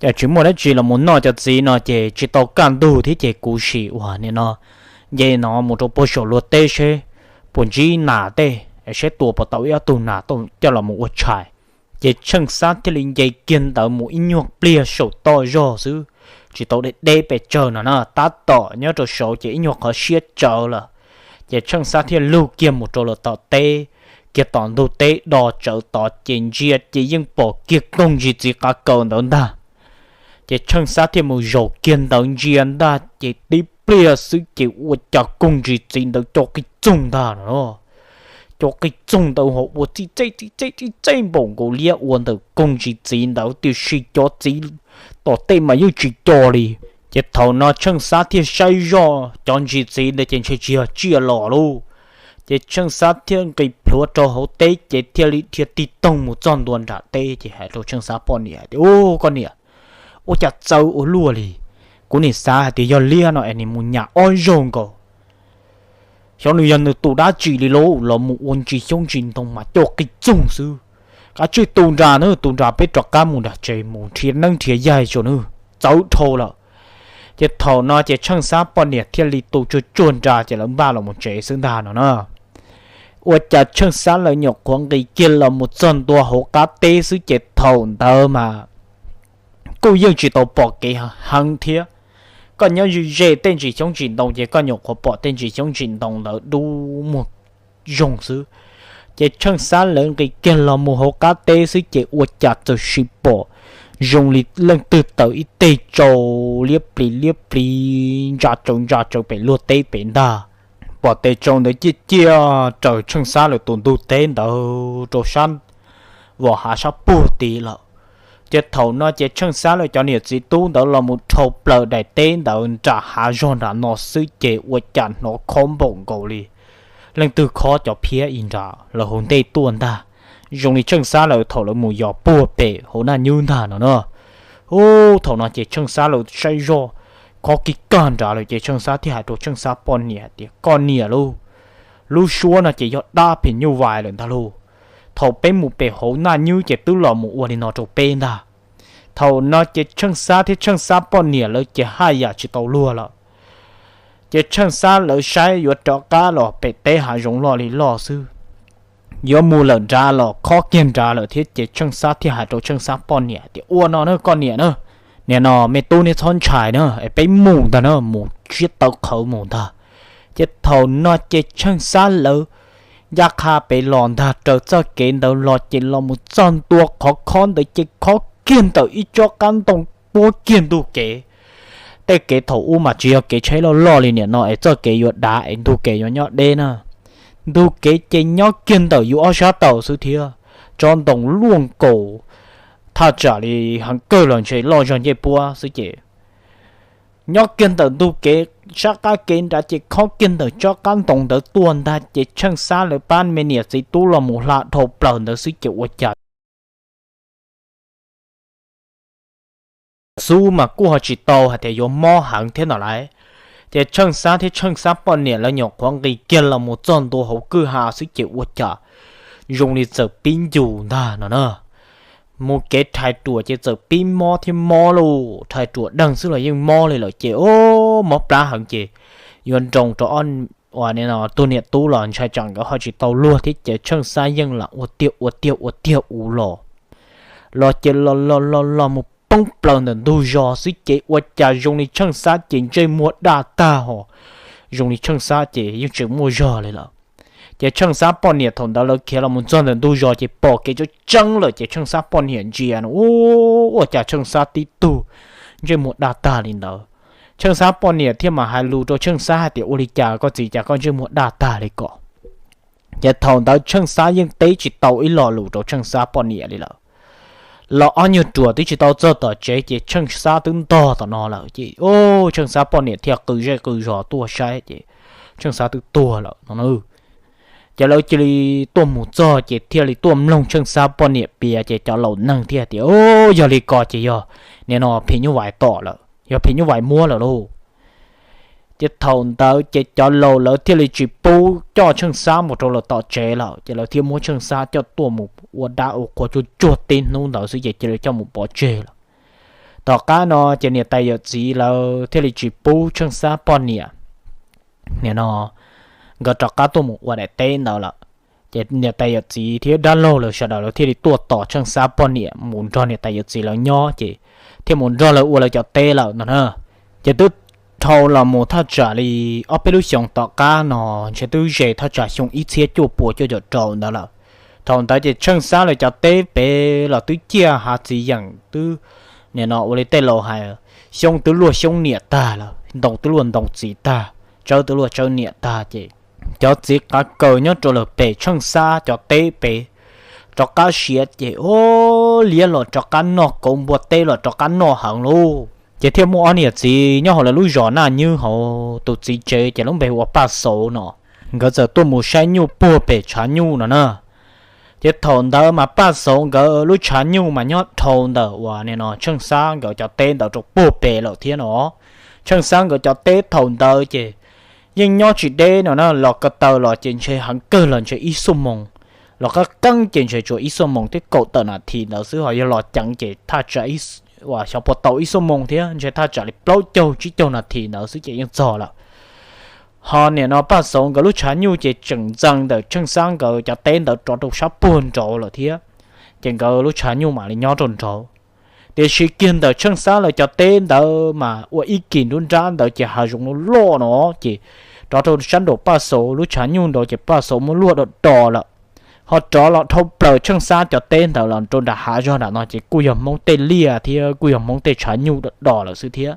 cas tsis muaj dab tsi los mus noj cov txiv no ces tsis tau kaj ntug thiab ces kuv sim uas nim no nce no mus rau puag saum luag teb seb puas ntsib nas tej, seb tua puas tau ib ob tug nas coj los mus ua tshais. Ces Tsheej Xab thiaj li nce kiag ntawd mus ib nyuag pliag saum toj zog xwb, tsis tau deb deb pes tsawg no na, tab tom nyob rau saud ces ib nyuag qhov siab tsawv lawm. Ces Tsheej Xab thiaj lug kiag mus rau lawm tom teb, kiag tom ntug teb do tsawv tod ces ntsia ces yeej pom kiag koog ntsis txiv qav kaws ntawd ntag. Ces Tsheej Xab thiaj mus zaum kiag ntawd ntsia ntag ces tib pliag xwb ces ua cas koog ntsis txiv ntawd co qij txoog ntag no. Co qij txoog ntawd ho ua txij txej txij txej txij txej npaum nkaus liab ua ntawm koog ntsis txiv ntawd tiam sis cov txiv tom tej mas yeej tsis co li. Ces thaum no Tsheej Xab thiaj saib zoj cov ntsis txiv ntawd ces ntshe tsis yog tsiaj los lauj. Ces Tsheej Xab thiaj nqis plhuav rau hauv teb ces thiaj li dhia tig toog mus txog ntua nram teb ces hais rau Tsheej Xab poj niam tias, Ub, koj niam, ua cas txawv ua luaj li? Kuv nim xav hais tias yog liab no es nim mus nyam ob zaug nkaus. Xyov nws yog nws tus dab tsi li lauj, los mus ua ntsis xyoob ntsis ntoo mas co qij txoog xwb. Kav tsij tu nra na, tu nra peb rov qab mus nram tsev mus nrhiav neeb nrhiav yaig tso na, txawv dhau lawm. Ces thaum no ces Tsheej Xab poj niam thiaj li tu tsuag tsuag nra ces lawv npaj los mus tsev xwb ntag no na. Ua cas Tsheej Xab lawv nyuam qhuav nqis kiag los mus txog ntua hauv qab teb xwb ces thaum ntawd mas kuj yeej tsis tau pom kev heev thiab. Koj nyob ze ze tej ntsis xyoob ntsis ntoo ces koj nyuam qhuav pom tej ntsis xyoob ntsis ntoo ntawd dub muag zoo xwb. Ces Tsheej Xab lawv nqis kiag los mus hauv qab teb xwb ces ua cas txawm sim pom zoo li leej twg taws ib teg tsau liab plis liab plis ntsa tsaws ntsa tsaws pem luag teb pem ntag. Pom tes tsau ntawd ciaj ciaj raws Tsheej Xab lawv tus ntug teb ntawd rau sab vom hav sab puag tid lawm. Ces thaum no ces Tsheej Xab lawv cov niam txiv tub ntawd los mus dhau plaws daim teb ntawd nram hav zog nram no xwb ces ua cas hnov khob npaum nkaus li leej twg khob cov phiab ib nrad lawv hauv ntej tuaj ntag. Zoo li Tsheej Xab lawv thaum lawv mus yos puag pem hauv Naj Nyub ntag no na. Ub, thaum no ces Tsheej Xab lawv saib zoj khob kig kag nrad lawm ces Tsheej Xab thiaj hais rau Tsheej Xab poj niam tias, Koj niam lauj, lub suab no ces yog dab phim nyuj vais lawm ntag lauj. Thaum peb mus pem hauv Naj Nyub ces twb los mus ua li no rau peb ntag. Thaum no ces Tsheej Xab thiab Tsheej Xab poj niam lawv ces haj yam tsis tau luag lawm. Ces Tsheej Xab lawv saib yuav rov qab los pem teb hav zoov loj li loj xwb, yuav mus lawm nrad los khob kiag nrad lawm thiab ces Tsheej Xab thiaj hais rau Tsheej Xab poj niam tias, Ua no na koj niam na, nim no me tub neb txhob ntshai na es peb mus ntag na, mus siab tawv qhawv mus ntag. Ces thaum no ces Tsheej Xab lawv ncaj qha pem los ntag, raws txoj kev ntawd los ces los mus txog ntua qhov khob ntawd ces khob kiag ntawm ib tsob qab ntoo puab kiag ntug kev. Tej kev thaum ub mas tsis yog kev tsheb loj loj li nim no es txoj kev yuav dav es ntug kev yuav nyob deb na. Ntug kev ces nyob kiag ntawm yus ob sab taw xwb thiab, tsob ntoo luaj nkaus thaj tsam li heev kawg los ntshe loj zog ncej puab xwb ces nyob kiag ntawm ntug kev sab qab kev nrad ces khob kiag ntawm tsob qab ntoo ntawd tuaj ntag ces Tsheej Xab lawv pab me niam txiv tub los mus hla dhau plaws ntawd xwb ces ua cas xub mas kuj ho tsis tau hais tias yuav mob heev thiab ntawd lauj. Ces Tsheej Xab thiab Tsheej Xab poj niam lawv nyuam qhuav nqis kiag los mus txog ntua hauv kwj ha xwb ces ua cas zoo li txawm pib ncus ntag no na. Mus kev rhais ruam ces txawm pib mob thiab mob lauj, rhais ruam deeg xwb los yeej mob li lawm ces o, mob plab heev ces yuav nroo rau ob, ua no tus niam tub los ntshai tsam nkawd ho tsis tau luag thiab ces Tsheej Xab yeej lam ua tiag ua tiag ua tiag ua los, los ces los los los los mus poob plaws ntawm ntug zos xwb ces ua cas zoo li Tsheej Xab ces ntsej muag daj tag hos, zoo li Tsheej Xab ces yeej tsis muaj zog li lawm. Ces Tsheej Xab poj niam thaum ntawd lawv khiav los mus txog ntawm ntug zos ces pom kev tseeb tseeb lawm ces Tsheej Xab poj niam ntsia no, ua cas Tsheej Xab tib tug ntsej muag daj tag li ntawd. Tsheej Xab poj niam thiaj mas hais lus rau Tsheej Xab hais tias, Ua li cas koj txiv, cas koj ntsej muag daj tag li ko? Ces thaum ntawd Tsheej Xab yeej teb tsis tau ib lo lus rau Tsheej Xab poj niam li lawm. Los ob nyuag ruam twb tsis tau txog tom tsev ces Tsheej Xab twb ntog tom no lawm ces o, Tsheej Xab poj niam thiaj qw zej qw zos tuaj saib ces Tsheej Xab twb tuag lawm no. Ces lawv cia li tuaj mus txog ces thiaj li tuaj mloog Tsheej Xab poj niam piav ces cov laus neeg thiaj tias, O, yog li ko ces yog nim no phim nyuj vais tom lawm, yog phim nyuj vais muab lawm lauj. Ces thaum ntawd ces cov laus lawv thiaj li tsis pub coj Tsheej Xab mus rau lawv tom tsev lawm ces lawv thiaj muab Tsheej Xab coj tuaj mus ua dab ua qhua tsuag tsuag tib hnub ntawd xwb ces cia li coj mus pov tseg lawm. Tom qab no ces niam tais yawm txiv lawv thiaj li tsis pub Tsheej Xab poj niam nim no nkawd rov qab tuaj mus ua daim teb ntawd lawm. Ces niam tais yawm txiv thiab dab laug lawv sawv daws lawv thiaj li tuaj tos Tsheej Xab poj niam mus nrog niam tais yawm txiv lawv nyob ces thiaj mus nrog lawv ua lawv cov teb lawm no na. Ces twb dhau los mus thaj tsam li ob peb lub xyoos tom qab no, ntshe twb ze thaj tsam xyoo ib txhiab cuaj puas cuaj caum rau ntawd lawm. Thaum ntawd ces Tsheej Xab lawv cov teb pem los twb ciaj hav txiv yeem twb, nim no ua li tej laus hais, xyoob twb luaj xyoob niam tag lawm, ntoo twb luaj ntoo txiv tag, tsawb twb luaj tsawb niam tag ces cov txiv qav kaws nyob rau lawm pem Tsheej Xab cov teb pem rov qab siav ces ua liab los rov qab noj kauv, npua teb los rov qab noj heev lauj. Ces thiaj muaj ob niam txiv nyob hauv lawv lub zos Naj Nywb hauv, tus txiv tsev ces lub npe ua Paj Xauv no, nkawd txawm tuaj mus saib nyuj puag pem tshav nyuj no na. Ces thaum ntawd mas Paj Xauv nkawd lub tshav nyuj mas nyob dhau ntawm uas nim no Tsheej Xab nkawd cov teb ntawd rau puag pem lawm thiab no. Tsheej Xab nkawd cov teb thaum ntawd ces yeej nyob tsis deb no na, los ko taw los ces ntshe heev kawg los ntshe ib xuab moos, los qab qeeb ces ntshe tsuas ib xuab moos thiab kaum tawm nas this ntawd xwb, ho yog los ceev ces thaj tsam uas xyov puas tau ib xuab moos thiab, ntshe thaj tsam li plaub caug tsib caug nas this ntawd xwb ces yeej txog lawm. Ho nim no Paj Xauv nkawd lub tshav nyuj ces tseem ntxees ntawm Tsheej Xab nkawd cov teb ntawd rov rau sab puag nraud lawm thiab, ces nkawd lub tshav nyuj mam li nyob rau nraud. Tiam sis kiag ntawm Tsheej Xab lawv cov teb ntawd mas ua ib kis nruab nrab ntawd ces hav zoov loj loj no, ces rov rau sab nraum Paj Xauv lub tshav nyuj nraud ces Paj Xauv muab luaj do do lawm. Ho rov los dhau plaws Tsheej Xab cov teb ntawd los rau nram hav zog nram no ces kuj yog Hmoob tej liaj thiab kuj yog Hmoob tej tshav nyuj do do lawm xwb thiab.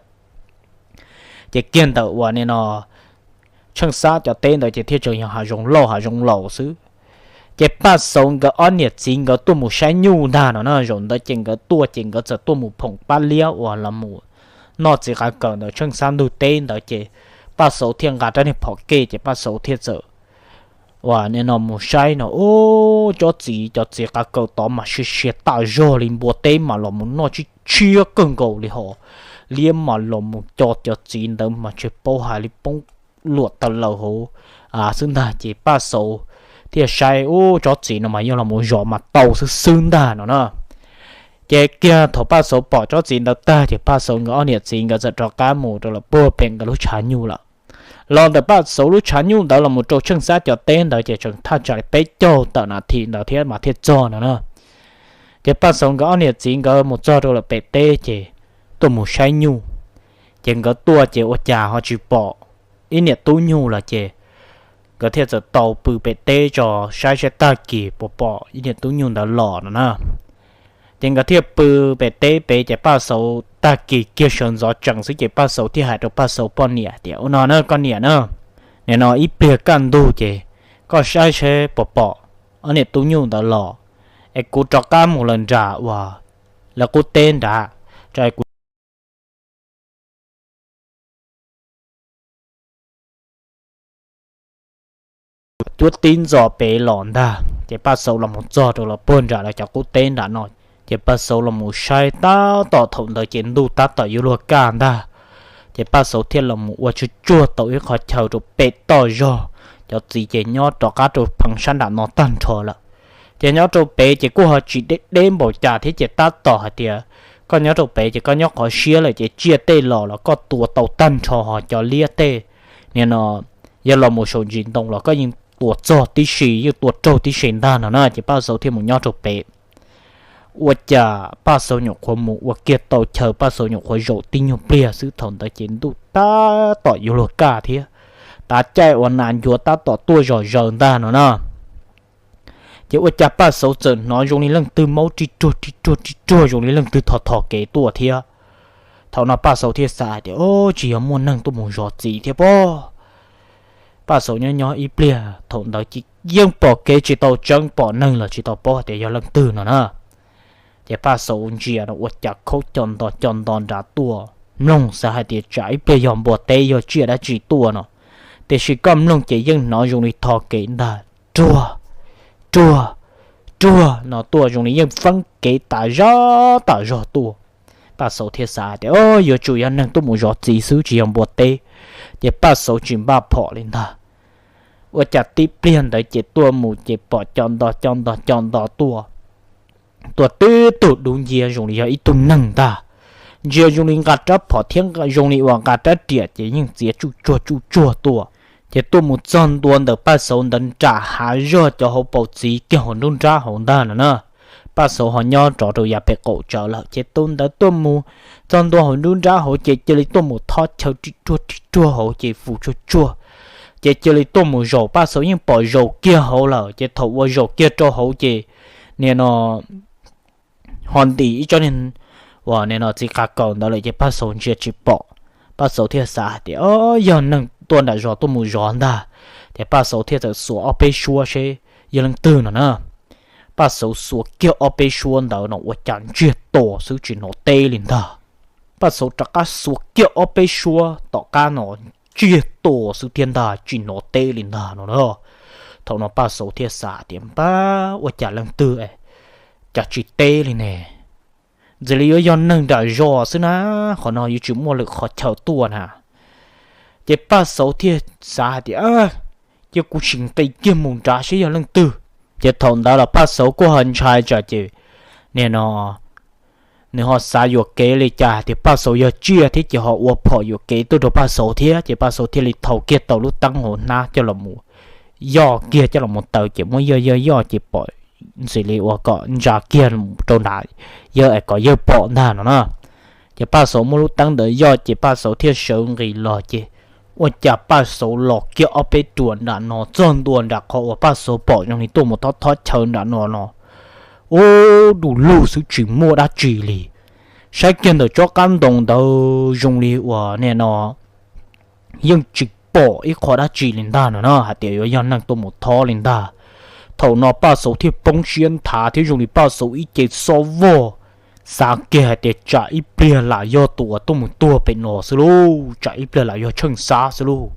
Ces kiag ntawm uas nim no Tsheej Xab cov teb ntawd ces thiaj tseem yog hav zoov loj hav zoov laus xwb. Ces Paj Xauv nkawd ob niam txiv nkawd tuaj mus saib nyuj ntag no na, zaum ntawd ces nkawd tuaj ces nkawd txawm tuaj mus phoom pab liab uas los mus noj txiv qav kaws ntawm Tsheej Xab ntug teb ntawd ces Paj Xauv thiaj nqa rab niag phom kej ces Paj Xauv thiaj txawm uas nim no mus saib no, ub, tsob txiv, cov txiv qav kaws tod mas sia sia tas zog li, npua teb mas los mus noj tsib tshiab kawg nkaus li hos, liab mas los mus co cov txiv ntawd mas tsis paub hais li, poob luam taw laws hauv xwb ntag. Ces Paj Xauv thiaj saib, ub, tsob txiv no mas yog los mus zov mas tau xwb xwb ntag no na. Ces kiag thaum Paj Xauv pom tsob txiv ntawd tag ces Paj Xauv nkawd ob niam txiv nkawd txawm rov qab mus rau lawm puag pem nkawd lub tshav nyuj lawm. Los ntawm Paj Xauv lub tshav nyuj ntawd los mus rau Tsheej Xab cov teb ntawd ces tseem thaj tsam li peb caug tawm nas this ntawd thiab mas thiaj txog no na. Ces Paj Xauv nkawd ob niam txiv nkawd mus txog rau lawm pem teb ces tuaj mus saib nyuj. Ces nkawd tuaj ces ua cas ho tsis pom ib niam tub nyuj lawm ces nkawd thiaj txawm tau pw pem teb tso saib saib tag kis puas pom ib niam tub nyuj ntawd los no na. Ces nkawd thiaj pw pem teb pem ces Paj Xauv tag kis kiag sawv ntxov tsees xwb ces Paj Xauv thiaj hais rau Paj Xauv poj niam tias, ua no na koj niam na, nim no ib pliag kaj ntug ces koj saib saib puas pom ob niam tub nyuj ntawd los, es kuv rov qab mus lawm nram uas lawv qub teb nrad, tso es kuv cuab tib ntxo pem los ntag. Ces Paj Xauv los mus txog rau lawv puag nram lawv cov qub teb nram no, ces Paj Xauv los mus saib tab tom thaum ntawd ces ntuj tab tom yuav luag kaj ntag. Ces Paj Xauv thiaj los mus ua tsuag tsuag tau ib qho chaw rau pem toj zog, cov txiv ces nyob rov qab rau pheev sab nram no tag nrho lawm. Ces nyob rau pem ces kuj ho tsis deb deb npaum cas thiab ces tab tom hais tias koj nyob rau pem ces koj nyob qhov siab lawm ces tsiaj tej los los koj tua tau tag nrho, ho cov liab tej nim no yog los mus saum ntsis ntoo los koj yeej tua txog tib si, yeej tua raug tib si ntag no na. Ces Paj Xauv thiaj mus nyob rau pem. Ua cas Paj Xauv nyuam qhuav mus ua kiag tau chaw, Paj Xauv nyuam qhuav zaum tib nyuag pliag xwb thaum ntawd ces ntuj tab tom yuav luag kaj thiab, tav caij uas nas ncuav tab tom tuaj zom zaws ntag no na. Ces ua cas Paj Xauv txawm hnov zoo li leej twg maub rij ruag rij ruag rij ruag zoo li leej twg thov thov kev tuaj thiab. Thaum no Paj Xauv thiaj xav hais tias, o, tsis yog muaj neeg tuaj mus zov txiv thiab pob. Paj Xauv nyob nyob ib pliag thaum ntawd ces yeej pom kev tsis tau tseeb, pom neeg los tsis tau paub tias yog leej twg no na. Ces Paj Xauv ntsia no ua cas khaub co nto co nto nrad tuaj, mloog xav hais tias tsam ib pliag yog npua teb yog tsiaj dab tsi tuaj no, tiam sis koj mloog ces yeej hnov zoo li thov kev ntag, ruag, ruag, ruag no tuaj, zoo li yeej feeb kev tas zog tas zog tuaj. Paj Xauv thiaj xav tias, o, yuav tsum yog neeg tuaj mus zov txiv xwb tsis yog npua teb. Ces Paj Xauv tsis npaj phom li ntag. Ua cas tib pliag ntawd ces tuaj mus ces pom co nto co nto co nto tuaj, tuaj tib tug dub ncia zoo li yog ib tug neeg ntag. Ntsia zoo li nqa rab phom thiab zoo li uas nqa rab riam ces yeej txiav tsuj tsuag tsuj tsuag tuaj. Ces tuaj mus txog ntua ntawm Paj Xauv ntawd nram hav zog cov hauv paus txiv kiag hauv nruab nrab hauv ntag no na. Paj Xauv ho nyob rov rau yav pem qaum tsawv lawm ces tus ntawd tuaj mus txog ntua hauv nruab nrab hauv ces cia li tuaj mus thob chaw rij ruag rij ruag hauv ces vus tsuag tsuag. Ces cia li tuaj mus zaum, Paj Xauv yeej pom zaum kiag hauv lawm, ces thaum uas zaum kiag rau hauv ces nim no ho ntim ib tsob nim no txiv qav kaus ntawd lawm ces Paj Xauv ntsia tsis pom. Paj Xauv thiaj xav hais tias, o, yog neeg tuaj nram zos tuaj mus zov ntag. Ces Paj Xauv thiaj txawm xuas ob peb suab seb yog leej twg no na. Paj Xauv xuas kiag ob peb suab ntawd no ua cas ntsiag to xwb tsis hnov teb li ntag. Paj Xauv rov qab xuas kiag ob peb suab tom qab no ntsiag to xwb thiab ntag tsis hnov teb li ntag no na. Thaum no Paj Xauv thiaj xav tias, npab, ua cas leej twg es cas tsis teb li ne? Ntxim li yuav yog neeg nram zos xwb na, qhov no yuav tsis muaj lwm qhov chaw tuaj na. Ces Paj Xauv thiaj xav hais tias, cia kuv sim nqis kiag mus nrad seb yog leej twg. Ces thaum ntawd los Paj Xauv kuj ho ntshai tsam ces nim no nws ho xav yuam kev li cas hais tias Paj Xauv yog tsiaj thiab ces ho ua phom yuam kev tuaj rau Paj Xauv thiab. Ces Paj Xauv thiaj li thau kiag tau lub teeb hauv hnab coj los mus yoj kiag coj los mus taws ces muab yoj yoj yoj ces pom ntxim li uas kom ntsa kiag rau nram yawg es kom yawg pom ntag no na. Ces Paj Xauv muab lub teeb ntawd yoj ces Paj Xauv thiaj sawv nqis los ces ua cas Paj Xauv los kiag ob peb ruam nram no txog ntua nram qhov uas Paj Xauv pom zoo li tuaj mus thob thob chaw nram no no, ub, du lug xwb tsis muaj dab tsi li. Saib kiag ntawm tsob qab ntoo ntawd zoo li uas nim no yeej tsis pom ib qho dab tsi li ntag no na, hais tias yuav yog neeg tuaj mus thob li ntag. Thaum no Paj Xauv thiaj poob siab nthav thiab zoo li Paj Xauv ib ce xob vog, xav kiag hais tias tsam ib pliag lam yog tus uas tuaj mus tuag pem no xwb lauj, tsam ib pliag lam yog Tsheej Xab xwb lauj.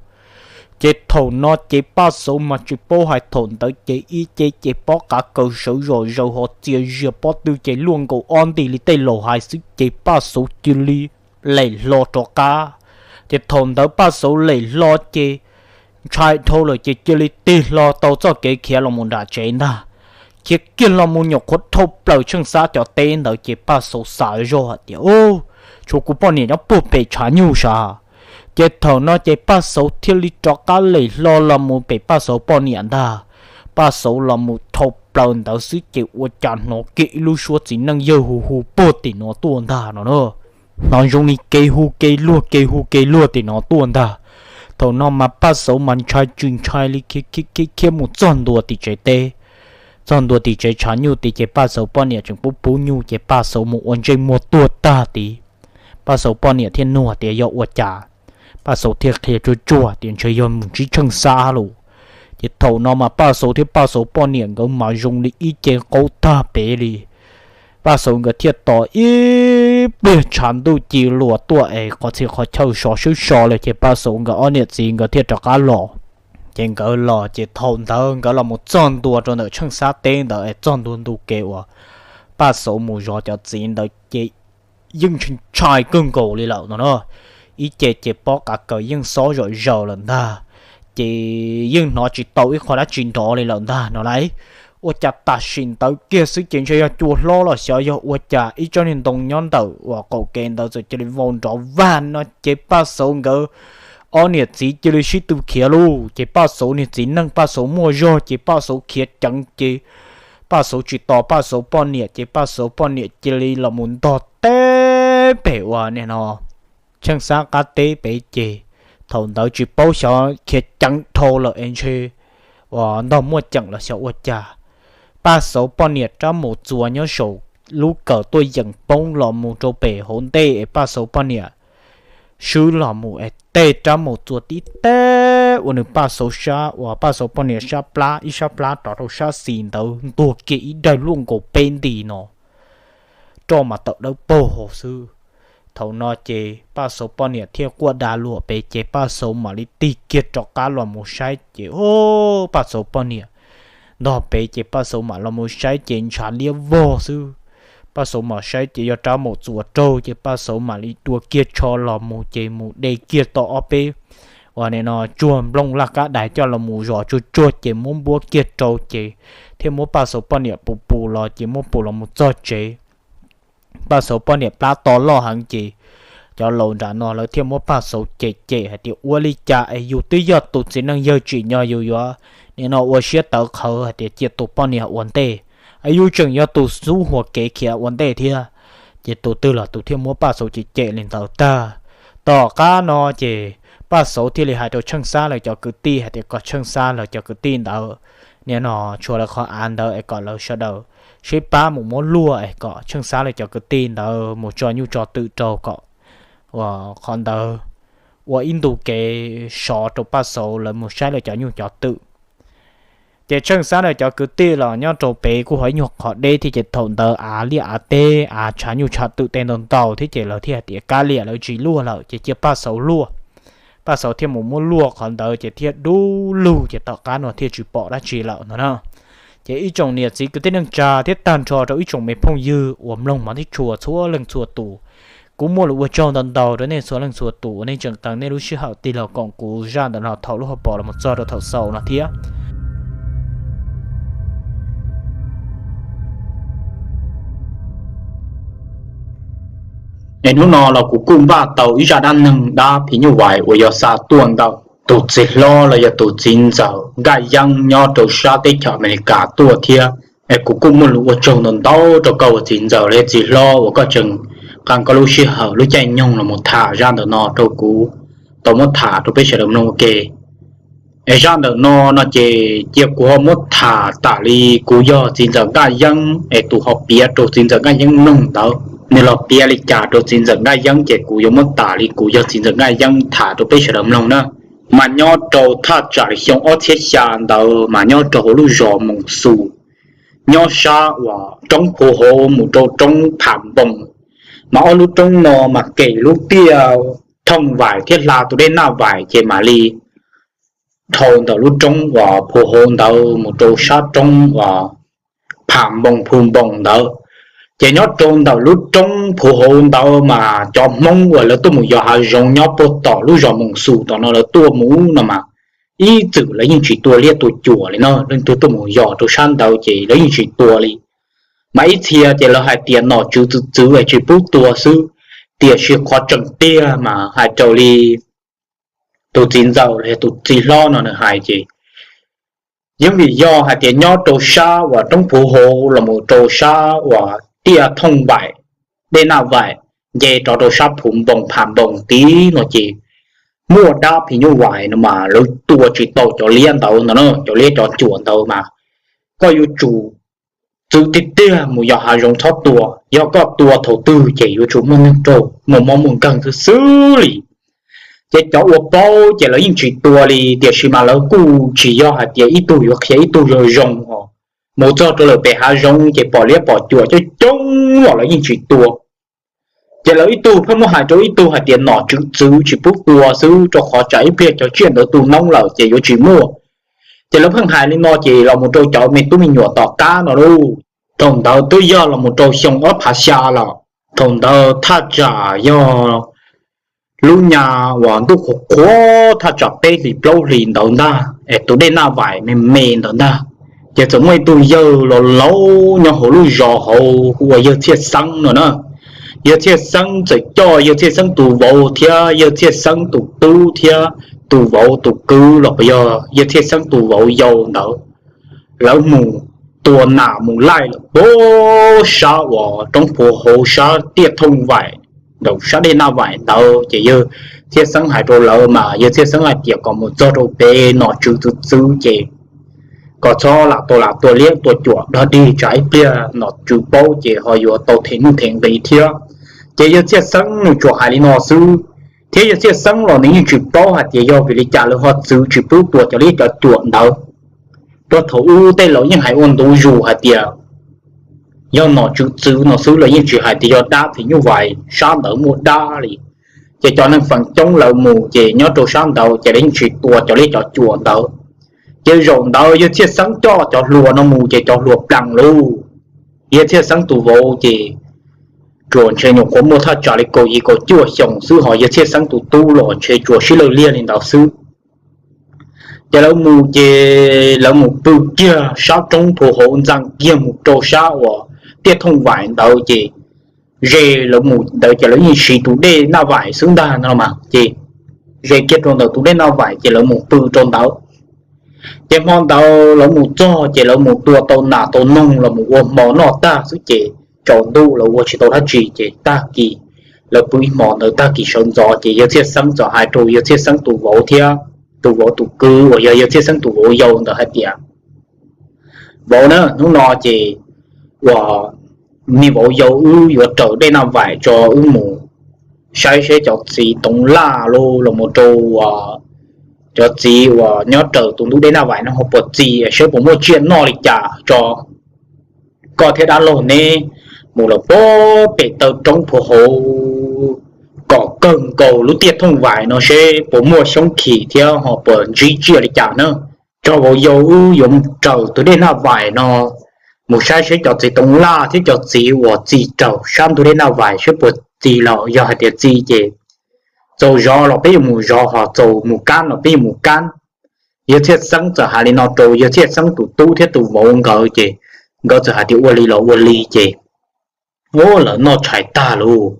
Ces thaum no ces Paj Xauv mas tsis paub hais thaum ntawd ces ib ce ces pob qav kaws sawv zom zaws ho txias zias pob tw ces luaj nkaus ob nti li tej laus hais xwb ces Paj Xauv cia li lem hlo rov qab. Ces thaum ntawd Paj Xauv lem hlo ces ntshai dhau lawm ces cia li tig hlo tau txoj kev khiav los mus nram tsev ntag. Khiav kiag los mus nyuam qhuav dhau plaws Tsheej Xab cov teb ntawd ces Paj Xauv xav zoj hais tias, u, tshuav kuv poj niam nyob puag pem tshav nyuj sav. Ces thaum no ces Paj Xauv thiaj li rov qab lem hlo los mus pem Paj Xauv poj niam ntag. Paj Xauv los mus dhau plaws ntawd xwb ces ua cas hnov kiag ib lub suab txiv neej yawg hu hu puag tim no tuaj ntag no na. Hnov zoo li kev hu kev luag kev hu kev luag tim no tuaj ntag. Thaum no mas Paj Xauv mas ntshai tsis ntshai li khiav khiav khiav mus txog ntua tim tsev teb, txog ntua tim tsev tshav nyuj tid ces Paj Xauv poj niam tseem pub pub nyuj ces Paj Xauv mus ua ntsej muag tuag tag tid. Paj Xauv poj niam thiaj nug tias yog ua cas, Paj Xauv thiaj qhia tsuag tsuag tias ntshe yog mus ntsib Tsheej Xab lawm. Ces thaum no mas Paj Xauv thiab Paj Xauv poj niam nkawd mas zoo li ib ce qaug tag pem li. Paj Xauv nkawd thiaj tos ib pliag tshav ntuj ci luas tuaj es qhov txhia qhov chaw sov swb so lawm ces Paj Xauv nkawd ob niam txiv nkawd thiaj rov qab los. Ces nkawd los ces thaum ntawd nkawd los mus txog ntua rau ntawm Tsheej Xab teb ntawd es txog ntua ntu kev uas Paj Xauv mus zov cov txiv ntawd ces yeej ntshai ntshai kawg nkaus li lawm no na. Ib ce ces pob qav kaws yeej xob zom zaws lawm ntag, ces yeej hnov tsis tau ib qho dab tsi nrov li lawm ntag no lauj. Ua cas tam sim ntawd kiag xwb ces ntshe yog cua hlob los xyov yog ua cas ib tsob niag ntoo nyob ntawm uas qaum kev ntawd txawm cia li vau nrov vag no ces Paj Xauv nkawd ob niam txiv cia li sib tw khiav lauj. Ces Paj Xauv niag txiv neej Paj Xauv muaj zog ces Paj Xauv khiav ceev ces Paj Xauv tsis tos Paj Xauv poj niam ces Paj Xauv poj niam cia li los mus ntog teb pem uas nim no Tsheej Xab qab teb pem ces thaum ntawd tsis paub xyov khiav ceev dhau lawm es ntshe uas ntog muaj ceem los xyov ua cas. Paj Xauv poj niam rab mus txuas nyob saum lub kawm tuaj yeem poob los mus rau pem hauv ntej es Paj Xauv poj niam swb los mus es tej rab mus txuas tib teb ua nws Paj Xauv sab uas Paj Xauv poj niam sab plab ib sab plab rov rau sab xis ntawd ntuag kiag ib daig luaj nkaus peb nti no, roj mas tawm dawb paug hauv xwb. Thaum no ces Paj Xauv poj niam thiaj quaj da luam pem ces Paj Xauv mam li tig kiag rov qab los mus saib ces, o, Paj Xauv poj niam ntog pem ces Paj Xauv mam los mus saib ces ntshav liab vog xwb. Paj Xauv mam saib ces yog rab mus txuas raug ces Paj Xauv mam li dua kiag tsho los mus ces mus de kiag tau ob peb uas nim no tsuag nplooj laj kab dais coj los mus zom tsuag tsuag ces muab npuab kiag rau ces thiaj muab Paj Xauv poj niam pus pus los ces muab pus los mus txog tsev. Paj Xauv poj niam plab to loj heev ces cov laus nram no lawv thiaj muab Paj Xauv cem cem hais tias ua li cas es yus twb yog tus txiv neej yawg tsim nyog yus yuav nim no ua siab tawv qhawv hais tias cia tus poj niam ua ntej, es yus tseem yog tus xub huas kev khiav ua ntej thiab. Ces tus twg los tus thiaj muab Paj Xauv cem cem li ntawd tag. Tom qab no ces Paj Xauv thiaj li hais rau Tsheej Xab lawv cov kwv tij hais tias kom Tsheej Xab lawv cov kwv tij ntawd nim no tshuav lawv qhov av ntawd es kom lawv sawv daws sib pab mus muab luaj es kom Tsheej Xab lawv cov kwv tij ntawd mus tso nyuj tso twm rau kom qhov ntawd ua ib ntu kev sov rau Paj Xauv lawv mus saib lawv cov nyuj cov twm. Ces Tsheej Xab lawv cov kwv tij los nyob rau pem kuj ho ib nyuag qhov deb thiab ces thaum ntawd av liaj av teb av tshav nyuj tshav twm tej ntau ntau thiab ces lawv thiaj hais tias kav liam lawv tsis luaj lawm ces cia Paj Xauv luaj. Paj Xauv thiaj mus muab luaj qhov ntawd ces thiaj dub lug ces tom qab no thiaj tsis pom dab tsi lawm no na. Ces ib tsoom niam txiv kwv tij neej tsa thiab tag nrho rau ib tsoom me phooj ywg uas mloog hmov thiab tshua txhua leej txhua tus, kuv muaj lus ua tsaug ntau ntau rau nej txhua leej txhua tus uas nej tseem qee nej lub sij hawm tig los koom kuv zaj ntawm no thaum lub hauv paus los mus txog rau thaum xaus no thiab. Es hnub no los kuv kuj npaj tau ib zaj dab neeg dab phim nyuj vais uas yog xa tuaj ntawm tus txiv hlob los yog tus txiv ntxawm Nkaj Yeeb nyob rau sab teb chaws Amelikas tuaj thiab. Es kuv kuj muaj lus ua tsaug ntau ntau rau koj ua txiv ntxawm los yog txiv hlob uas koj tseem qee koj lub sij hawm lub caij nyoog los mus tham zaj ntawm no rau kuv tau muab tham rau peb sawv daws mloog ua ke. Es zaj ntawm no no ces cia kuv ho muab tham tam li kuv yog txiv ntxawm Nkaj Yeeb es tus ho piav rau txiv ntxawm Nkaj Yeeb mloog ntawd, nws los piav li cas rau txiv ntxawm Nkaj Yeeb ces kuv yuav muab tham li kuv yog txiv ntxawm Nkaj Yeeb tham rau peb sawv daws mloog na. Mas nyob rau thaj tsam li xyoo ob txhiab xya ntawd mas nyob rau hauv lub zos Moos Xus, nyob sab uas roob Phu Hauv mus rau roob Pham Npoos, mas ob lub roob no mas kem lub tiaj Thooj Vais thiab hla tus dej Naj Vais ces mam li dhau ntawm lub roob uas Phu Hauv ntawd mus rau sab roob uas Pham Npoos Phu Npoos ntawd. Ces nyob rau ntawm lub roob Phu Hauv ntawd mas cov Hmoob uas lawv tuaj mus yos hav zoov nyob puag tom lub zos Moos Xus tom no lawv tuaj mus no mas ib txwm lawv yeej tsis tua liab tua cuam li na, leej twg tuaj mus yos rau sab ntawd ces lawv yeej tsis tua li. Mas ib txhia ces lawv hais tias nom tswv txwv txwv es tsis pub tua xwb, tiam sis qhov tseem tiag mas hais raws li tus txiv ntxawm los yog tus txiv hlob no nws hais ces yeej vim yog hais tias nyob rau sab uas roob Phu Hauv los mus rau sab uas tiaj Thooj Vais, dej Naj Vais, nce rov rau sab Phu Npoos Pham Npoos tid no ces muaj dab phim nyuj vais no mas lawv tua tsis tau cov liab ntawd no na, cov liab cov cuam ntawd mas koj yuav tsum txwv tiag tiag mus yos hav zoov txhob tua, yog koj tua thaum twg ces yuav tsum muaj neeg raug muaj mob muaj nkeeg xwb xwb li. Ces cov uas paub ces lawv yeej tsis tua li, tiam sis mas lawv kuj tsis yog hais tias ib tug yuav qhia ib tug zoo zoo os. Mus txog rau lawm pem hav zoov ces pom liab pom cuam coob coob los lawv yeej tsis tua. Ces lawv ib tug pheej muab hais rau ib tug hais tias nom tswv txwv tsis pub tua xwb rau qhov tsam ib pliag cov tsiaj ntawd tu noob lawm ces yuav tsis muaj. Ces lawv pheej hais li no ces los mus rau cov me tub me nyuam tom qab no lauj. Thaum ntawd twb yog los mus rau xyoo ob phav xya lawm. Thaum ntawd thaj tsam yog lub nyas uas ntuj qhuav qhuav thaj tsam peb hlis plaub hlis ntawd ntag es tus dej Naj Vais me me ntawd ntag. Ces txawm muaj ib tug yawg laus laus nyob hauv lub zos hauv hu ua yawg Txhiaj Xeeb no na. Yawg Txhiaj Xeeb txawm coj yawg Txhiaj Xeeb tus vauv thiab yawg Txhiaj Xeeb tus tub thiab tus vauv tus kwv los puas yog yawg Txhiaj Xeeb tus vauv yau ntawd, lawv mus tua nas mus laij lawm puag sab uas roob Phu Hauv sab tiaj Thooj Vais, nraum sab dej Naj Vais ntawd. Ces yawg Txhiaj Xeeb hais rau lawv mas yawg Txhiaj Xeeb hais tias kom mus txog rau pem nom tswv txwv txwv ces kom txhob lam tau lam tua liab tua cuam dog dig tsam ib pliag nom tswv paub ces ho yuav tau them nuj them nqis thiab. Ces yawg Txhiaj Xeeb nws tsuas hais li no xwb, thiab yawg Txhiaj Xeeb los nws yeej tsis paub hais tias yog vim li cas lawv ho txwv tsis pub tua cov liab cov cuam ntawd. Rau thaum ub tej laus yeej hais ua ntu zus hais tias yog nom tswv txwv no xwb, lawv yeej tsis hais tias yog dab phim nyuj vais sab ntawd muaj dab li. Ces cov neeg feem coob lawv mus ces nyob rau sab ntawd ces lawv yeej tsis tua cov liab cov cuam ntawd. Ces zaum ntawd yawg Txhiaj Xeeb coj cov hluas no mus ces cov hluas plees lauj. Yawg Txhiaj Xeeb tus vauv ces tsuas ntshe nyuam qhuav muaj thaj tsam li kaum yim kaum cuaj xyoos xwb, ho yawg Txhiaj Xeeb tus tub los ntshe tsuas sib lawj liag li ntawd xwb. Ces lawv mus ces lawv mus pw kiag sab roob Phu Hauv ntxeev kiag mus rau sab uas tiaj Thooj Vais ntawd ces ze lawv mus ntawd ces lawv yeej siv tus dej Naj Vais xwb ntag no mas ces ze kiag rau ntawm tus dej Naj Vais ces lawv mus pw rau ntawd. Ces hmo ntawd lawv mus txog ces lawv mus tua tau nas tau noog los mus ua hmo noj tag xwb ces tsaus ntuj lawv ua tsis tau dab tsi ces tag kis lawv pw ib hmos ntawd tag kis sawv ntxov ces yawg Txhiaj Xeeb txawm hais rau yawg Txhiaj Xeeb tus vauv thiab tus vauv tus kwv uas yog yawg Txhiaj Xeeb tus vauv yau ntawd hais tias, vauv na, hnub no ces uas me vauv yau wb yuav raws dej Naj Vaim tso, wb mus saib seb cov txiv toov laj los mus rau cov txiv uas nyob raws tus ntug dej Naj Vaim no ho puas txi, seb puas muaj tsiaj noj li cas tso. Koj thiab dab laug neb mus lawm pem taw roob puag hauv kom kawg nkaus lub tiaj thooj vaim no seb puas muaj xyoob khim thiab ho puas ntsib tsiaj li cas na. Tso, vauv yau wb yuav raws tus dej Naj Vaim no mus saib seb cov txiv toov laj thiab cov txiv uas txi raws sab ntug dej Naj Vaim seb puas txi los, yog hais tias txi ces txaus zov los peb yuav mus zov, ho txaus mus kab los peb yuav mus kab. Yawg Txhiaj Xeeb txawm hais li no rau yawg Txhiaj Xeeb tus tub thiab tus vauv nkawd ces nkawd txawm hais tias ua li los ua li ces, o, lawv noj tshais tag lauj.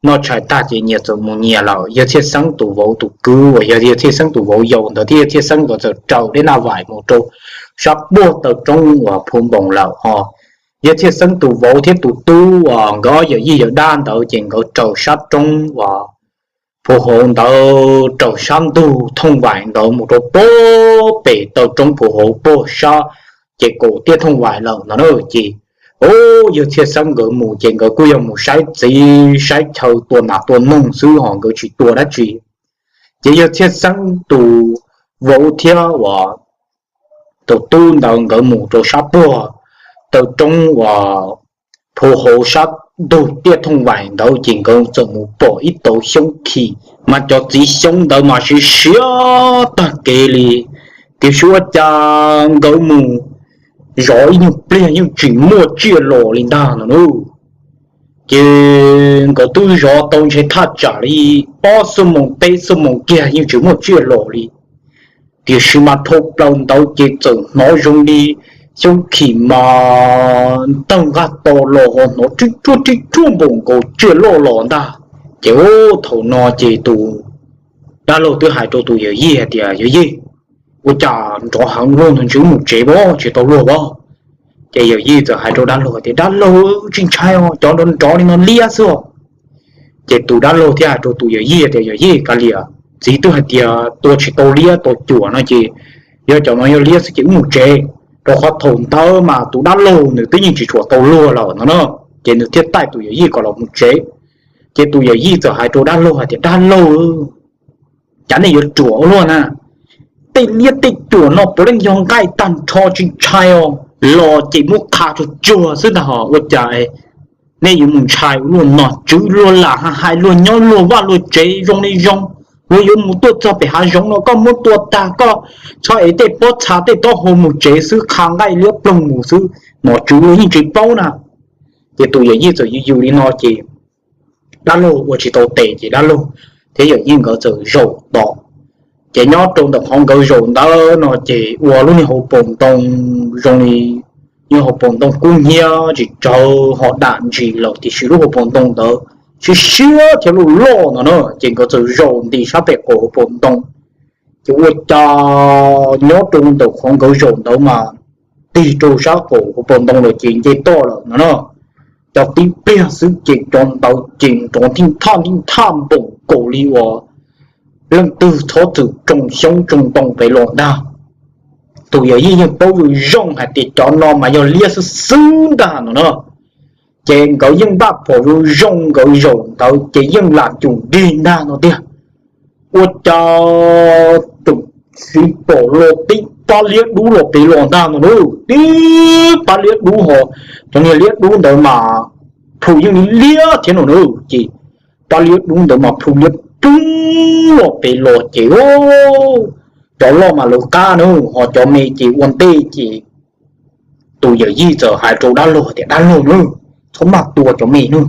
Noj tshais tag ces nyias txawm mus nyias lawm. Yawg Txhiaj Xeeb tus vauv tus kwv uas yog yawg Txhiaj Xeeb tus vauv yau ntawd thiab yawg Txhiaj Xeeb nkawd txawm raws dej Naj Vaim mus rau sab puag taw roob uas Phu Npoos lawm ho. Yawg Txhiaj Xeeb tus vauv thiab tus tub uas nkawd ob yawm yij yawm dab ntawd ces nkawd raws sab roob uas Phu Hauv ntawd, raws sab ntug thooj vaim ntawd mus rau puag pem taw roob Phu Hauv puag sab ces kaum tiaj thooj vaim lawm no na. Ces, o, yawg Txhiaj Xeeb nkawd mus ces nkawd kuj yog mus saib txiv saib chaw tua nas tua noog xwb ho nkawd tsis tua dab tsi. Ces yawg Txhiaj Xeeb tus vauv thiab uas tus tub ntawd nkawd mus rau sab puag taw roob uas Phu Hauv sab ntug tiaj thooj vaim ntawd ces nkawd txawm mus pom ib tauv xyoob khim, mas cov txiv xyoob ntawd mas siav siav tag kev li. Tiam sis ua cas nkawd mus zov ib nyuag pliag yeej tsis muaj tsiaj los li ntag no na. Ces nkawd twb zov tau ntshe thaj tsam li ob xuab moos peb xuab moos kiag yeej tsis muaj tsiaj los li. Tiam sis mas dhau plaws ntawd ces txawm hnov zoo li xyoob khim mas ntawg nqaj to los ho hnov rib ruaj rib ruaj npaum nkaus tsiaj loj los ntag. Ces thaum no ces tus dab laug twb hais rau tus yawm yij hais tias, Yawm yij, ua cas nrov heev luaj no, ntshe wb mus tsev pob, tsis tau luag pob. Ces yawm yij txawm hais rau dab laug tias, Dab laug, tsis ntshai os, cov nrov nrov li no liab xwb os. Ces tus dab laug thiaj hais rau tus yawm yij tias, Yawm yij, kav liam, txiv twb hais tias tua tsis tau liab tau cuam no ces yog cov no yog liab xwb ces wb mus tsev. Rau qhov thaum ntawd mas tus dab laug nws twb yeej tsis tshua tau luag lawm no na, ces nws thiaj taij tus yawm yij kom los mus tsev. Ces tus yawm yij txawm hais rau dab laug hais tias, Dab laug, cas nej yuav ruam ua luaj na, tej liab tej cuam no puav leej yog nqaij tag nrho, tsis ntshai os, los ces muab qha tsuag tsuag xwb ntag, ho ua cas nej yuav mus ntshai ua luaj no? Tswv luag lam hais luag nyob luag vaj luag tsev zoo li zoo, luag yuav mus tuaj txog pem hav zoov no koj muab tua tag, koj txhob ev tej pob txha tej taub hau mus tsev xwb, qha nqaij liab ploog mus xwb, nom tswv luag yeej tsis paub na. Ces tus yawm yij txawm yws yws li no ces dab laug ua tsis tau tes ces dab laug thiab yawm yij nkawd txawm zaum tos. Ces nyob rau ntawm qhov nkawd zaum ntawd no ces ua lub niag hauv paus ntoo zoo li, yog hauv paus ntoo kub hnyiab tsis tsawg ho dam ntsis lawm, tiam sis lub hauv paus ntoo ntawd siab siab thiab loj loj no na. Ces nkawd txawm zaum nti sab pem qaum hauv paus ntoo. Ces ua cas nyob rau ntawm qhov nkawd zaum ntawd mas tig rau sab qaum hauv paus ntoo lawm ces nce toj lawm no na. Cov tib pliag xwb ces cov ntawd ces nrov nthij nthaj nthij nthaj npaum nkaus li uas leej twg txhob txwm tsoo xyoob tsoo ntoo pem los ntag. Tus yawm yij yeej paub zoo zoo hais tias cov no mas yog liab xwb xwb ntag no na. Ces nkawd yeej npaj phom zoo zoo, nkawd zaum ntawd ces yeej lam cum dig ntag no tiag. Ua cas tus txiv pom los tib pab liab dub los pem los ntag no na. Tib pab liab dub ho, cov niag liab dub ntawd mas plhu yeej li liab thiab no na. Ces pab liab dub ntawd mas plhu liab ploog los pem los ces cov loj mas lawv qab na, ho cov me ces ua ntej ces tus yawm yij txawm hais rau dab laug tias, Dab laug na, txhob maj tua cov me na,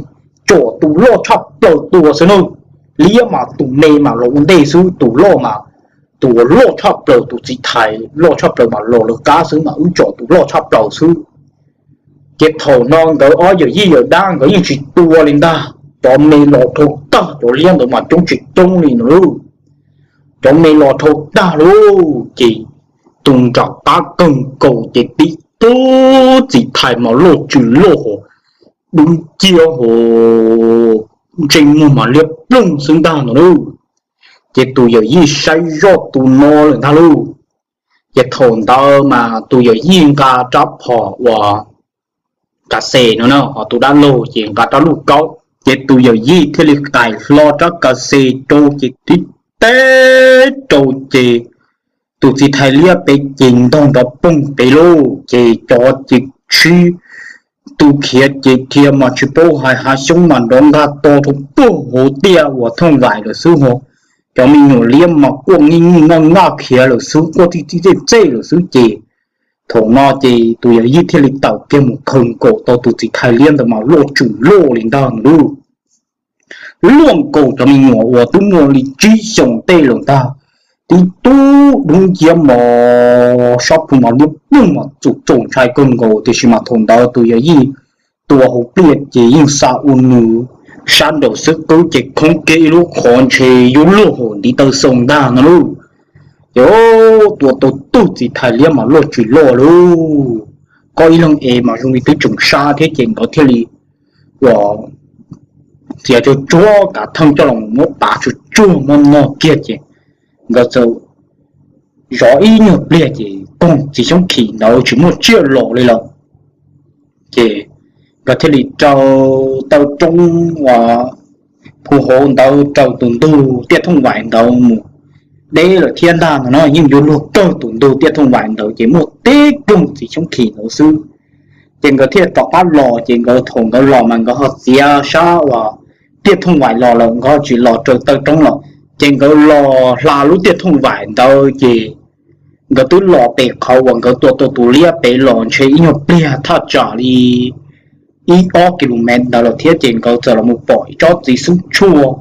tsom tus loj tshaj plaws tua xwb na. Liab mas tus me mas los ua ntej xwb, tus loj mas, tus uas loj tshaj plaws, tus txiv thais loj tshaj plaws mas los lawv qab xwb, mas wb tsom tus loj tshaj plaws xwb. Ces thaum no nkawd ob yawm yij yawm dab nkawd yeej tsis tua li ntag, cov me los dhau tag, cov liab ntawd mas coob tsis coob li no lauj. Cov me los dhau tag lauj, ces tus nram qab kawg nkaus ces tib tug txiv thais mas loj tsis loj ho, dub nciab ho, ntsej muag mas liab ploog xwb ntag no lauj. Ces tus yawm yij saib zoj tus no lawm ntag lauj. Ces thaum ntawd mas tus yawm yij nqa rab phom uas ka xes no na, ho tus dab laug ces nqa rab luj kaub. Ces tus yawm yij thiaj li qais hlo rab ka xes rau ces tib teb rau ces tus txiv thais liab pem ces ntog nrov poog pem lauj. Ces cov ces sib tu khiav ces khiav mas tsis paub hais, hav xyoob mas nrov nkag to rau puag hauv tiaj uas thooj vais lawm xwb ho. Cov me nyuam liab mas quaj nij nij noj naj khiav lawm xwb, quaj tij tij txej txej lawm xwb ces thaum no ces tus yawm yij thiaj li tawm kiag mus khaws nkaus tau tus txiv thais liab ntawd mas luaj tswm loj li ntag no lauj. Luaj nkaus cov me nyuam uas twb muaj li tsib xyoos tej lawm ntag, tib tug dub nciab mos, sab phu mas liab ploog mas txum txaum ntshai kawg nkaus, tiam sis mas thaum ntawd tus yawm yij tua hauv pliaj ces yeej xa ua nws sab nraum xwb qwb ces khoob kiag ib lub qhov ntshe yuav luag hauv ntiv taw xoo ntag no lauj. Ces tua tau tug txiv thais liab mas luaj tswm loj lauj. Koj ib leeg es mas zoo li twb tsoom sab thiab ces nkawd thiaj li uas txiav tsuag tsuag kav theej coj los muab pav tsuag tsuag muab noj kiag ces nkawd txawm zov ib nyuag pliag ces koog txiv xyoob khim ntawd tsis muaj tsiaj los li lawm. Ces nkawd thiaj li raws taw roob uas phu hauv ntawd raws tus ntug tiaj thooj vais ntawd mus deb lawm thiab ntag no na, yeej yuav luag kawg tus ntug tiaj thooj vais ntawd ces muaj tib koog txiv xyoob khim ntawd xwb. Ces nkawd thiaj rov qab los, ces nkawd thaum nkawd los mas nkawd ho txiav sab uas tiaj thooj vais los lawm, nkawd ho tsis los raws taw roob lawm. Ces nkawd los hla lub tiaj thooj vais ntawd ces nkawd twb los pem qhov uas nkawd tua tau tus liab pem los ntshe ib nyuag pliag thaj tsam li ib ob ki lu mev ntawd lawm thiab ces nkawd txawm los mus pom ib tsob txiv xub tshuaj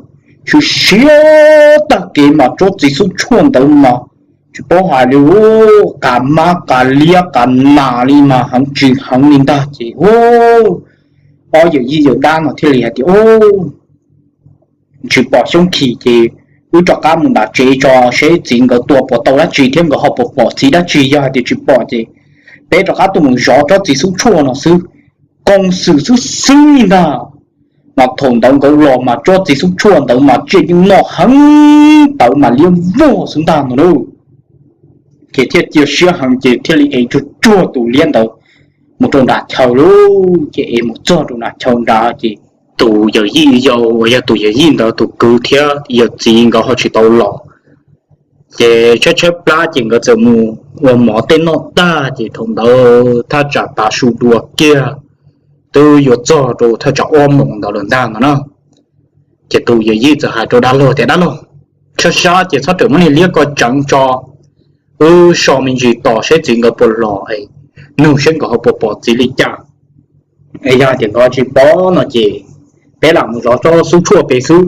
siav siav tag kev mas tsob txiv xub tshuaj ntawd mas tsis paub hais li, qas mab qas liab qas nas li mas heev tsis heev li ntag ces ob yawm yij yawm dab no thiaj li hais tias, Tsis pom xyoob khim ces wb rov qab mus nram tsev tso seb txiv nkawd tua puas tau dab tsi thiab nkawd ho puas pom txiv dab tsi, yog hais tias tsis pom ces peb rov qab tuaj mus zov tsob txiv xub tshuaj no xwb, koos xwm xwb xwb li ntag. Mas thaum ntawd nkawd los mas tsob txiv xub tshuaj ntawd mas tsiaj yeej noj heev tawv mas liab vog xwb ntag no lauj. Ces thiaj cia siab heev ces thiaj li ev tsuag tsuag tus liab ntawd mus rau nram chaw lauj. Ces ev mus txog rau nram chaw nrad ces tus yawm yij yau uas yog tus yawm yij ntawd tus kwv thiab yawm txiv nkawd ho tsis tau los. Ces tshaib tshaib plab ces nkawd txawm mus ua mov tej noj tag ces thaum ntawd thaj tsam tav su dua kiag twb yuav txog rau thaj tsam ob moos ntawd lawm ntag no na. Ces tus yawm yij txawm hais rau dab laug tias, Dab laug, sab sab ces txhob rawm muab niag liab ko tseev tso, wb so me ntsis tos seb txiv nkawd puas los, nug seb nkawd ho puas pom txiv li cas. Yog tias nkawd tsis pom no ces peb lam mus zov tsob xub tshuaj pem xwb.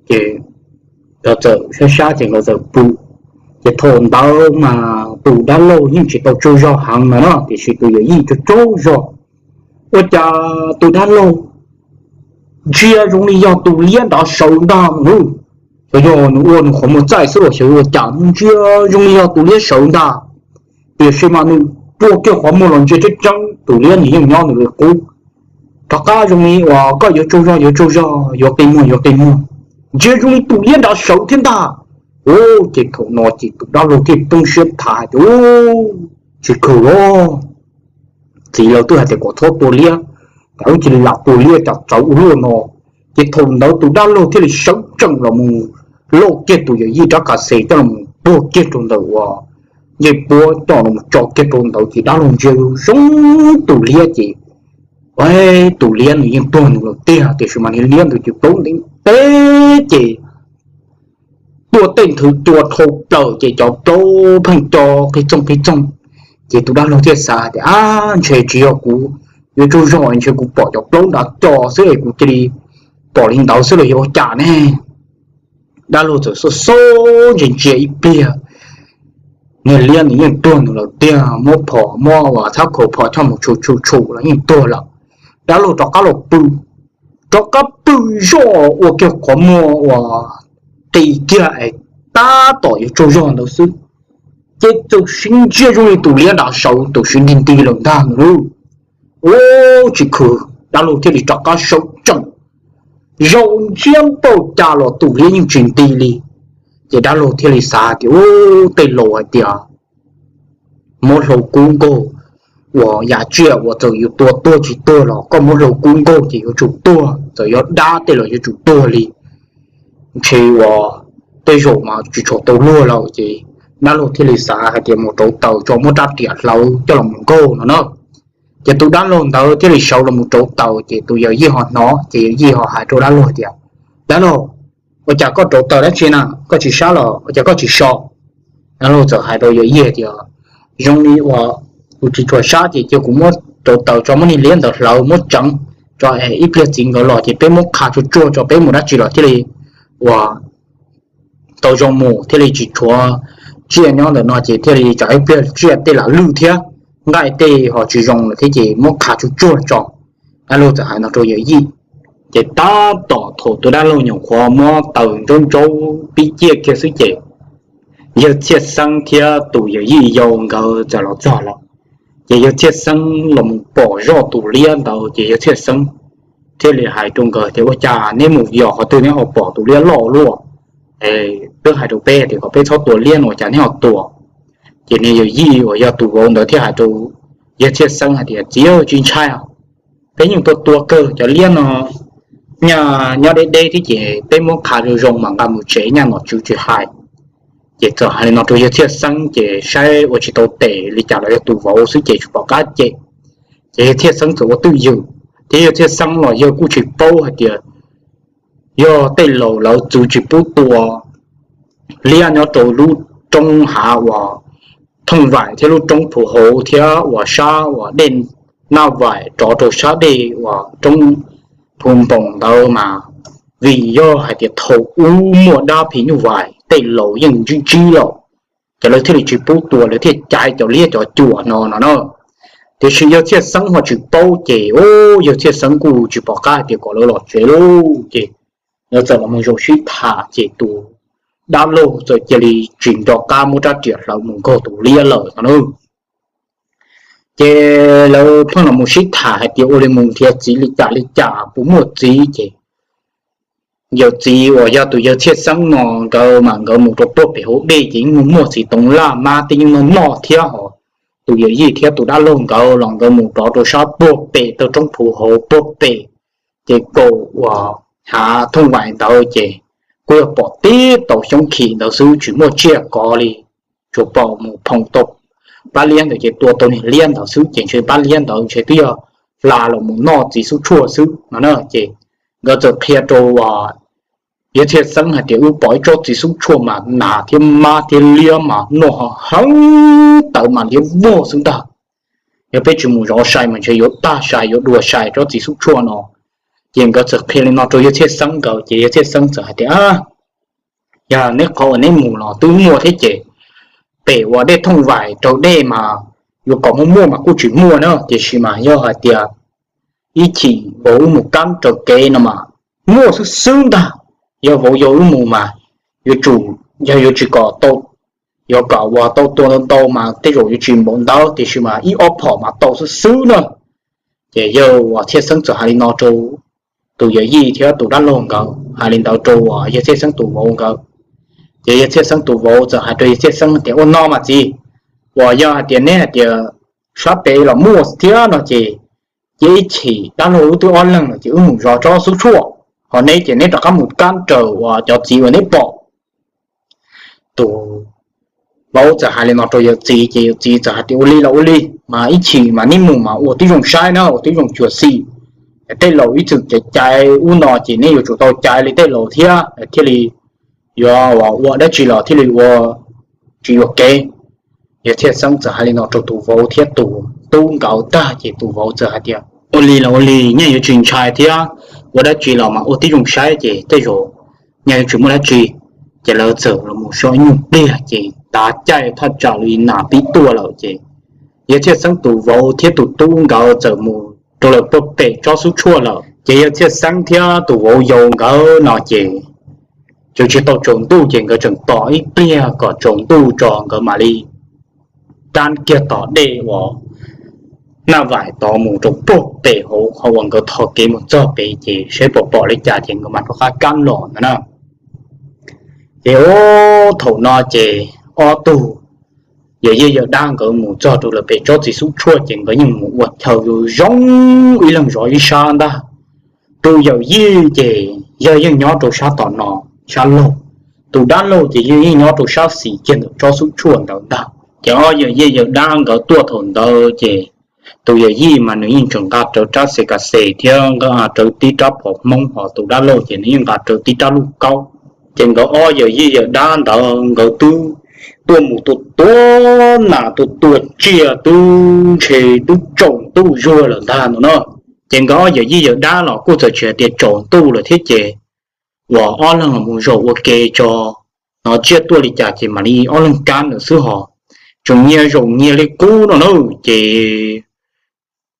Ces nkawd txawm sab sab ces nkawd txawm pw. Ces thaum ntawd mas tus dab laug yeej tsis tau tsaug zog heev no na, tiam sis tus yawm yij tsaug tsaug zog. Ua cas tus dab laug ntsia zoo li yog tus liab nrad sawv ntag no. Xyov yog nws ua nws qhov muag txaij xwb los xyov ua cas ntsia zoo li yog tus liab sawv ntag. Tiam sis mas nws rua kiag qhov muag los ntsia tseeb tseeb tus liab nws yeej nyob nws li qub. Rov qab zoo li uas koj yuav tsaug zog yuav tsaug zog, yuav qi muag yuav qi muag, ntsia zoo li tus liab nrad sawv thiab ntag. Ces thaum no ces tus dab laug thiaj poob siab thav tias, Tsis khwm los, txiv lawv twb hais tias kom txhob tua liab, cas wb cia li lam tua liab cas txawv ua luaj no. Ces thaum ntawd tus dab laug thiaj li sawv tsees los mus lauj kiag tus yawm yij rab ka xes coj los puag kiag rau ntawm uas ncej puab coj los tso kiag rau ntawd ces dab laug ntsia zoo tus liab ces tus liab nws yeej tuag nws lawm tiag, tiam sis mas niag liab ntawd ces plaub ntev teb ces tuaj tej nthwv cua dhau plaws ces cov plaub pheej co qis txoog qis txoog. Ces tus dab laug thiaj xav tias, Ab, ntshe tsis yog kuv yuav tsaug zog, ntshe kuv pom cov plaub nrad co xwb es kuv cia li pom li ntawd xwb los yog ua cas ne? Dab laug txawm xub xub ntsia ntsia ib pliag, niag liab nws yeej tuag nws lawm tiag, muab phom muab uas txhab khaus phom coj mus tshum tshum tshum los yeej tuag lawm. Dab laug rov qab los pw, rov qab pw zoj ua kiag qhov muag uas qis kiag es tab tom yuav tsaug zog ntawd xwb, ces txawm sib ntsia zoo li tus liab nrad sawv tau sib nti nti lawm ntag no lauj. Ub, tsis khwm, dab laug thiaj li rov qab sawv tsees, zaum ntsiab npaum cas los tus liab yeej tsis nti li. Ces dab laug thiaj li xav tias, u, tej laus hais tias muab hlau kub nkaug uas yam tsiaj uas txawm yus tua tuag tsis tuag los koj muab hlau kub nkaug ces yuav tsum tuag, txawm yog dab tej los yuav tsum tuag li. Ntshe uas tej zaum mas tsis tshua tau luag lawm ces dab laug thiaj li xav hais tias mus rauv taws tso muab rab riam hlawv coj los mus nkaug no na. Ces tus dab laug ntawd thiaj li sawv los mus rauv taws ces tus yawm yij ho hnov ces yawm yij ho hais rau dab laug tias, dab laug, ua cas koj rauv taws dab tsi na, koj tsis sab los ua cas koj tsis so? Dab laug txawm hais rau yawm yij tias, zoo li uas kuv tsis tshua sab ces cia kuv muab rauv taws tso muab niag liab ntawd hlawv muab tseev tso es ib pliag txiv nkawd los ces peb muab qha tsuag tsuag tso peb mus dab tsi los thiaj li uas tau zoo mus thiaj li tsis tshuav tsiaj nyob ntawm no ces thiaj li tsam ib pliag tsiaj tej lam lwj thiab nqaij tej ho tsis zoo lawm thiab ces muab qha tsuag tsuag tso. Dab laug txawm hais no rau yawm yij. Ces tab tom thaum tus dab laug nyuam qhuav muab taws ntsaub ntsaub pib ciaj kiag xwb ces yawg Txhiaj Xeeb thiab tus yawm yij yau nkawd txawm los txog lawm. Ces yawg Txhiaj Xeeb los mus pom zoj tus liab ntawd ces yawg Txhiaj Xeeb thiaj li hais rau nkawd tias, ua cas neb mus yos qhov twg neb ho pom tus liab loj luaj? Twb hais rau peb tias kom peb txhob tua liab no ua cas neb ho tua? Ces niag yawm yij uas yog tus vauv ntawd thiaj hais rau yawg Txhiaj Xeeb hais tias, txiv, tsis ntshai, peb yeej tua tua kawg cov liab no, nyaj nyob deb deb thiab ces peb muab qha zoo zoo mas nqa mus tsev nyaj nom tswv tsis hais. Ces txawm hais li no rau yawg Txhiaj Xeeb ces saib ua tsis tau tes li cas los yog tus vauv xwb ces tsis pom qab cem. Ces yawg Txhiaj Xeeb txawm ua twj ywm, thiab yawg Txhiaj Xeeb los yawg kuj tsis paub hais tias yog tej laus lawv txwv tsis pub tua liab nyob rau lub roob hav uas Thooj Vaim thiab lub roob Phu Hauv thiab uas sab uas dej Naj Vaim rov rau sab dej uas roob Phu Npoos ntawd mas, vim yog hais tias thaum ub muaj dab phim nyuj vais tej laus yeej ntsib ntsib lawm, ces lawv thiaj li tsis pub tua, lawv thiaj caiv cov liab cov cuam no no na. Tiam sis yawg Txhiaj Xeeb ho tsis paub ces, o, yawg Txhiaj Xeeb kuj tsis pom qab hais tias kom lawv los tsev lauj. Ces lawv txawm los mus zaum sib tham ces tus dab laug txawm cia li tsis nco qab muab rab riam hlawv mus nkaug tus liab lawm no na. Ces lawv pheej los mus sib tham hais tias ua li mus nrhiav txiv li cas li cas puas muaj txiv ces yawm txiv uas yog tus yawg Txhiaj Xeeb no nkawd mas nkawd mus rau puag pem hauv dej ces yeej muaj muaj txiv toov laj mab tej yeej noj noj thiab hos tus yawm yij thiab tus dab laug nkawd los nkawd mus rov rau sab puag pem taw roob Phu Hauv puag pem ces kaum uas hav Thooj Vaim ntawd ces kuj yog pom tib tau xyoob khim ntawd xwb tsis muaj tsiaj kov li. Tsuas pom mus phoom tau pab liab ntawd ces tua tau niag liab ntawd xwb ces ntshe pab liab ntawd ntshe twb yog hla los mus noj txiv xub tshuaj xwb no na. Ces nkawd txawm qhia rau yawg Txhiaj Xeeb hais tias wb pom ib tsob txiv xub tshuaj mas nas thiab mab thiab liab mas noj heev tawv mas liab vog xwb ntag. Yog peb tsis mus zov sai mas ntshe yuav tag sai yuav dua sai tsob txiv xub tshuaj no. Ces nkawd txawm qhia li no rau yawg Txhiaj Xeeb nkawd ces yawg Txhiaj Xeeb txawm hais tias, yog neb qhov uas neb mus los twb muaj thiab ces pem uas dej Thooj Vaim raug dej mas yuav kom muaj muaj mas kuj tsis muaj na, tiam sis mas yog hais tias ib chim vauv wb mus kab raws kev no mas muaj xwb xwb ntag. Yog vauv yau wb mus mas yuav tsum, yog yuav tsis kom tau, yuav kom uas tau tua ntau ntau mas tej zaum yuav tsis npaum ntawd tiam sis mas ib ob phom mas tau xwb xwb na. Ces yawg uas Txhiaj Xeeb txawm hais li no rau tus yawm yij thiab tus dab laug nkawd, hais li ntawd rau uas yawg Txhiaj Xeeb tus vauv nkawd. Ces yawg Txhiaj Xeeb tus vauv txawm hais rau yawg Txhiaj Xeeb tias, ua no mas txiv, uas yog hais tias neb hais tias sab pem los muaj thiab no ces cia ib chim dab laug wb twb ob leeg lawm ces wb mus zov tsob xub tshuaj, ho neb ces neb rov qab mus kab raws uas cov txiv uas neb pom. Tus vauv txawm hais li no rau yawm txiv ces yawm txiv txawm hais tias ua li los ua li, mas ib chim mas neb mus mas ua tib zoo saib na, ua tib zoo xyuam xim. Tej laus ib txwm caiv caiv ub no ces neb yuav tsum tau caiv li tej laus thiab thiaj li yuav ua dab tsi los thiaj li ua tsis yuam kev. Yawg Txhiaj Xeeb txawm hais li no rau tus vauv thiab tus tub nkawd tag ces tus vauv txawm hais tias ua li los ua li, nyaj yuav tsis ntshai thiab, ua dab tsi los mas ua tib zoo saib ces tej zaum nyaj yuav tsis muaj dab tsi. Ces lawv txawm los mus so ib nyuag pliag ces tav caij thaj tsam li nas pib tuaj lawm ces yawg Txhiaj Xeeb tus vauv thiab tus tub nkawd txawm mus rau lawm puag pem tsob xub tshuaj lawm. Ces yawg Txhiaj Xeeb thiab tus vauv yau nkawd no ces tseem tsis tau tsaus ntuj ces nkawd tseem tos ib pliag kom tsaus ntuj tso nkawd mam li kab kiag tom dej uas Naj Vais tod mus rau puag pem hauv qhov uas nkawd tho kev mus txog pem ces saib puas pom li cas ces nkawd mam rov qab kab los ntag na. Ces ub, thaum no ces ob tug yawm yij yawm dab nkawd mus txog rau lawv pem tsob txiv xub tshuaj ces nkawd yeej mus ua chaw zoo zoo ib leeg zov ib sab ntag. Tus yawm yij ces yawg yeej nyob rau sab tom no, sab laug. Tus dab laug ces yawg yeej nyob rau sab xis kiag ntawm tsob xub tshuaj ntawd ntag. Ces ob yawm yij yawm dab nkawd tuaj thaum ntawd ces tus yawm yij mas nws yeej tseem nqa rawv rab xes kas xes thiab nqa rawv tib rab phom Hmoob, ho tus dab laug ces nws yeej nqa rawv tib rab luj kaub. Ces nkawd ob yawm yij yawm dab ntawd nkawd twb tuaj mus tua tua nas tua tua tsiaj twb ntshe twb tsaus ntuj zuag lawm ntag no na. Ces nkawd ob yawm yij yawm dab los kuj txawm tsis hais tias tsaus ntuj lawm thiab ces uas ob leeg los mus zaum ua ke tso, hnov tsiaj tuaj li cas ces mam li ob leeg kab ntawd xwb ho. Tseem nyias zaum nyias li qub no na, ces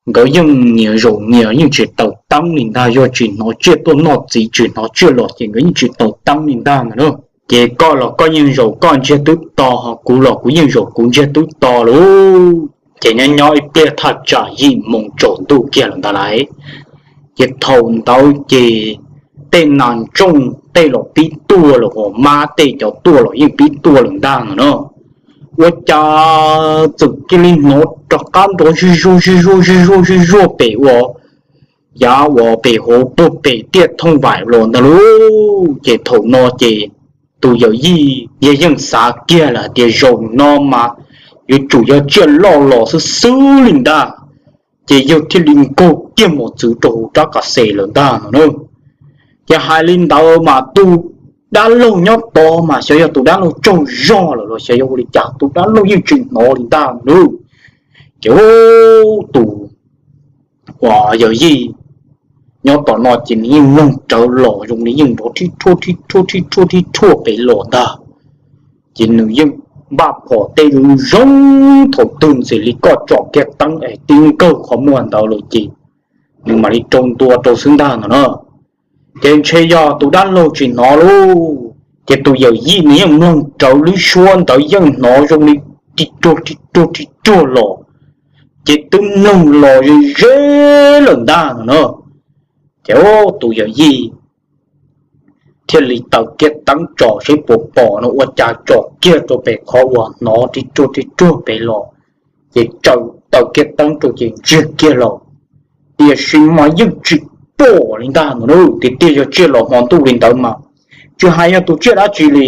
nkawd yeej nyias zaum nyias yeej tsis taus teeb li ntag, yog tsis hnov tsiaj tuaj noj txiv tsis hnov tsiaj los ces nkawd yeej tsis taus teeb li ntag no na. Ces koj los koj yeej zaum koj ntsiag twb to, ho kuv los kuv yeej zaum kuv ntsiag twb to lauj. Ces nyob nyob ib pliag thaj tsam yim moo tsaus ntuj kiag lawm ntag lauj. Ces thaum ntawd ces tej nas ntsooj tej los pib tuaj lawm, hos mab tej cov tuaj los yeej pib tuaj lawm ntag no na. Ua cas txawm cia li hnov rov qab nrov zig zuag zig zuag zig zuag zig zuag pem ua, yav uas pem hauv puag pem tiaj thooj vaim los ntag lauj. Ces thaum no ces tus yawm yij yawg yeej xav kiag lawm hais tias zaum no mas yuav tsum yog tsiaj loj los xwb xwb li ntag. Ces yawg thiaj li nkaug kiag mos txwv rau hauv rab kas xes lawm ntag no na. Ces hais li ntawd mas tus dab laug nyob tod mas xyov yog tus dab laug tsaug zog lawm los xyov yog ua li cas tus dab laug yeej tsis hnov li ntag no na. Ces ub, tus uas yawm yij nyob tom no ces nws yeej mloog rawv los zoo li yeej nrov rhib rhuaj rhib rhuaj rhib rhuaj rhib rhuaj pem los ntag. Ces nws yeej npaj phom tej zoo zoo, thaum twg ntxim li koj tsom kiag teeb es tib nkawg qhov muag ntawd lawm ces nws mam li rau ntua rau xwb ntag no na. Ces ntshe yog tus dab laug tsis hnov lauj, ces tus yawm yij nws yeej mloog rawv lub suab ntawd yeej hnov zoo li ri ruag ri ruag ri ruag los, ces twb mloog los ze ze lawm ntag no na. Ces ub, tus yawm yij thiaj li taws kiag teeb tsom seb puas pom no, ua cas tsom kiag rau pem qhov uas hnov ri ruag ri ruag pem los, ces tsaws taws kiag teeb rau ces ntsiag kiag los, tiam sis mas yeej tsis pom li ntag no na. Tiag tiag yog tsiaj los hmo ntuj li ntawd mas tsis hais yog tus tsiaj dab tsi li,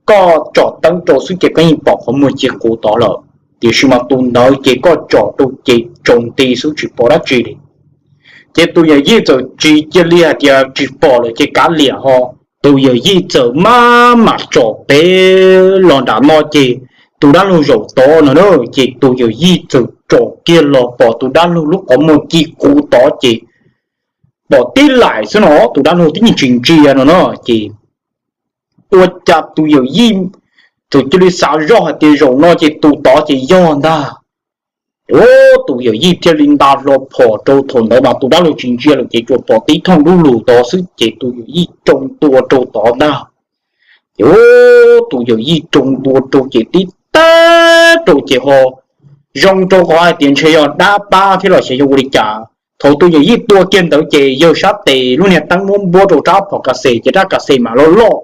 koj tsom teeb rau xwb ces koj yeej pom qhov muag ci quv tod lawm. Tiam sis mas tus ntawd ces koj tsom rau ces tsaus nti xwb tsis pom dab tsi li. Ces tus yawm yij txawm tsis cia li hais tias tsis pom lawm ces kav liam ho, tus yawm yij txawm maj mam tsom pem los nram no ces tus dab laug zaum tod no na, ces tus yawm yij txawm tsom kiag los pom tus dab laug lub qhov muag ci quv tod ces pom tib laim xwb no, tus dab laug twb yeej tsis ntsia no na. Ces ua cas tus yawm yij txawm cia li xav zoj hais tias zaum no ces tus tod ces yog ntag. Ub, tus yawm yij thiaj li nta hlo phom rau, thaum ntawd mas tus dab laug tsis ntsia lawm ces tsuas pom tib thooj dub lug tod xwb ces tus yawm yij rau ntua rau tod ntag. Ces ub, tus yawm yij rau ntua rau ces tib tag rau ces ho zoo rau qhov hais tias ntshe yog dab pab thiab los xyov yog ua li cas. Thaum tus yawm yij tua kiag ntawd ces yawg sab tes lub niag teeb muab npuab rau rab phom kas xes ces rab kas xes mas loj loj,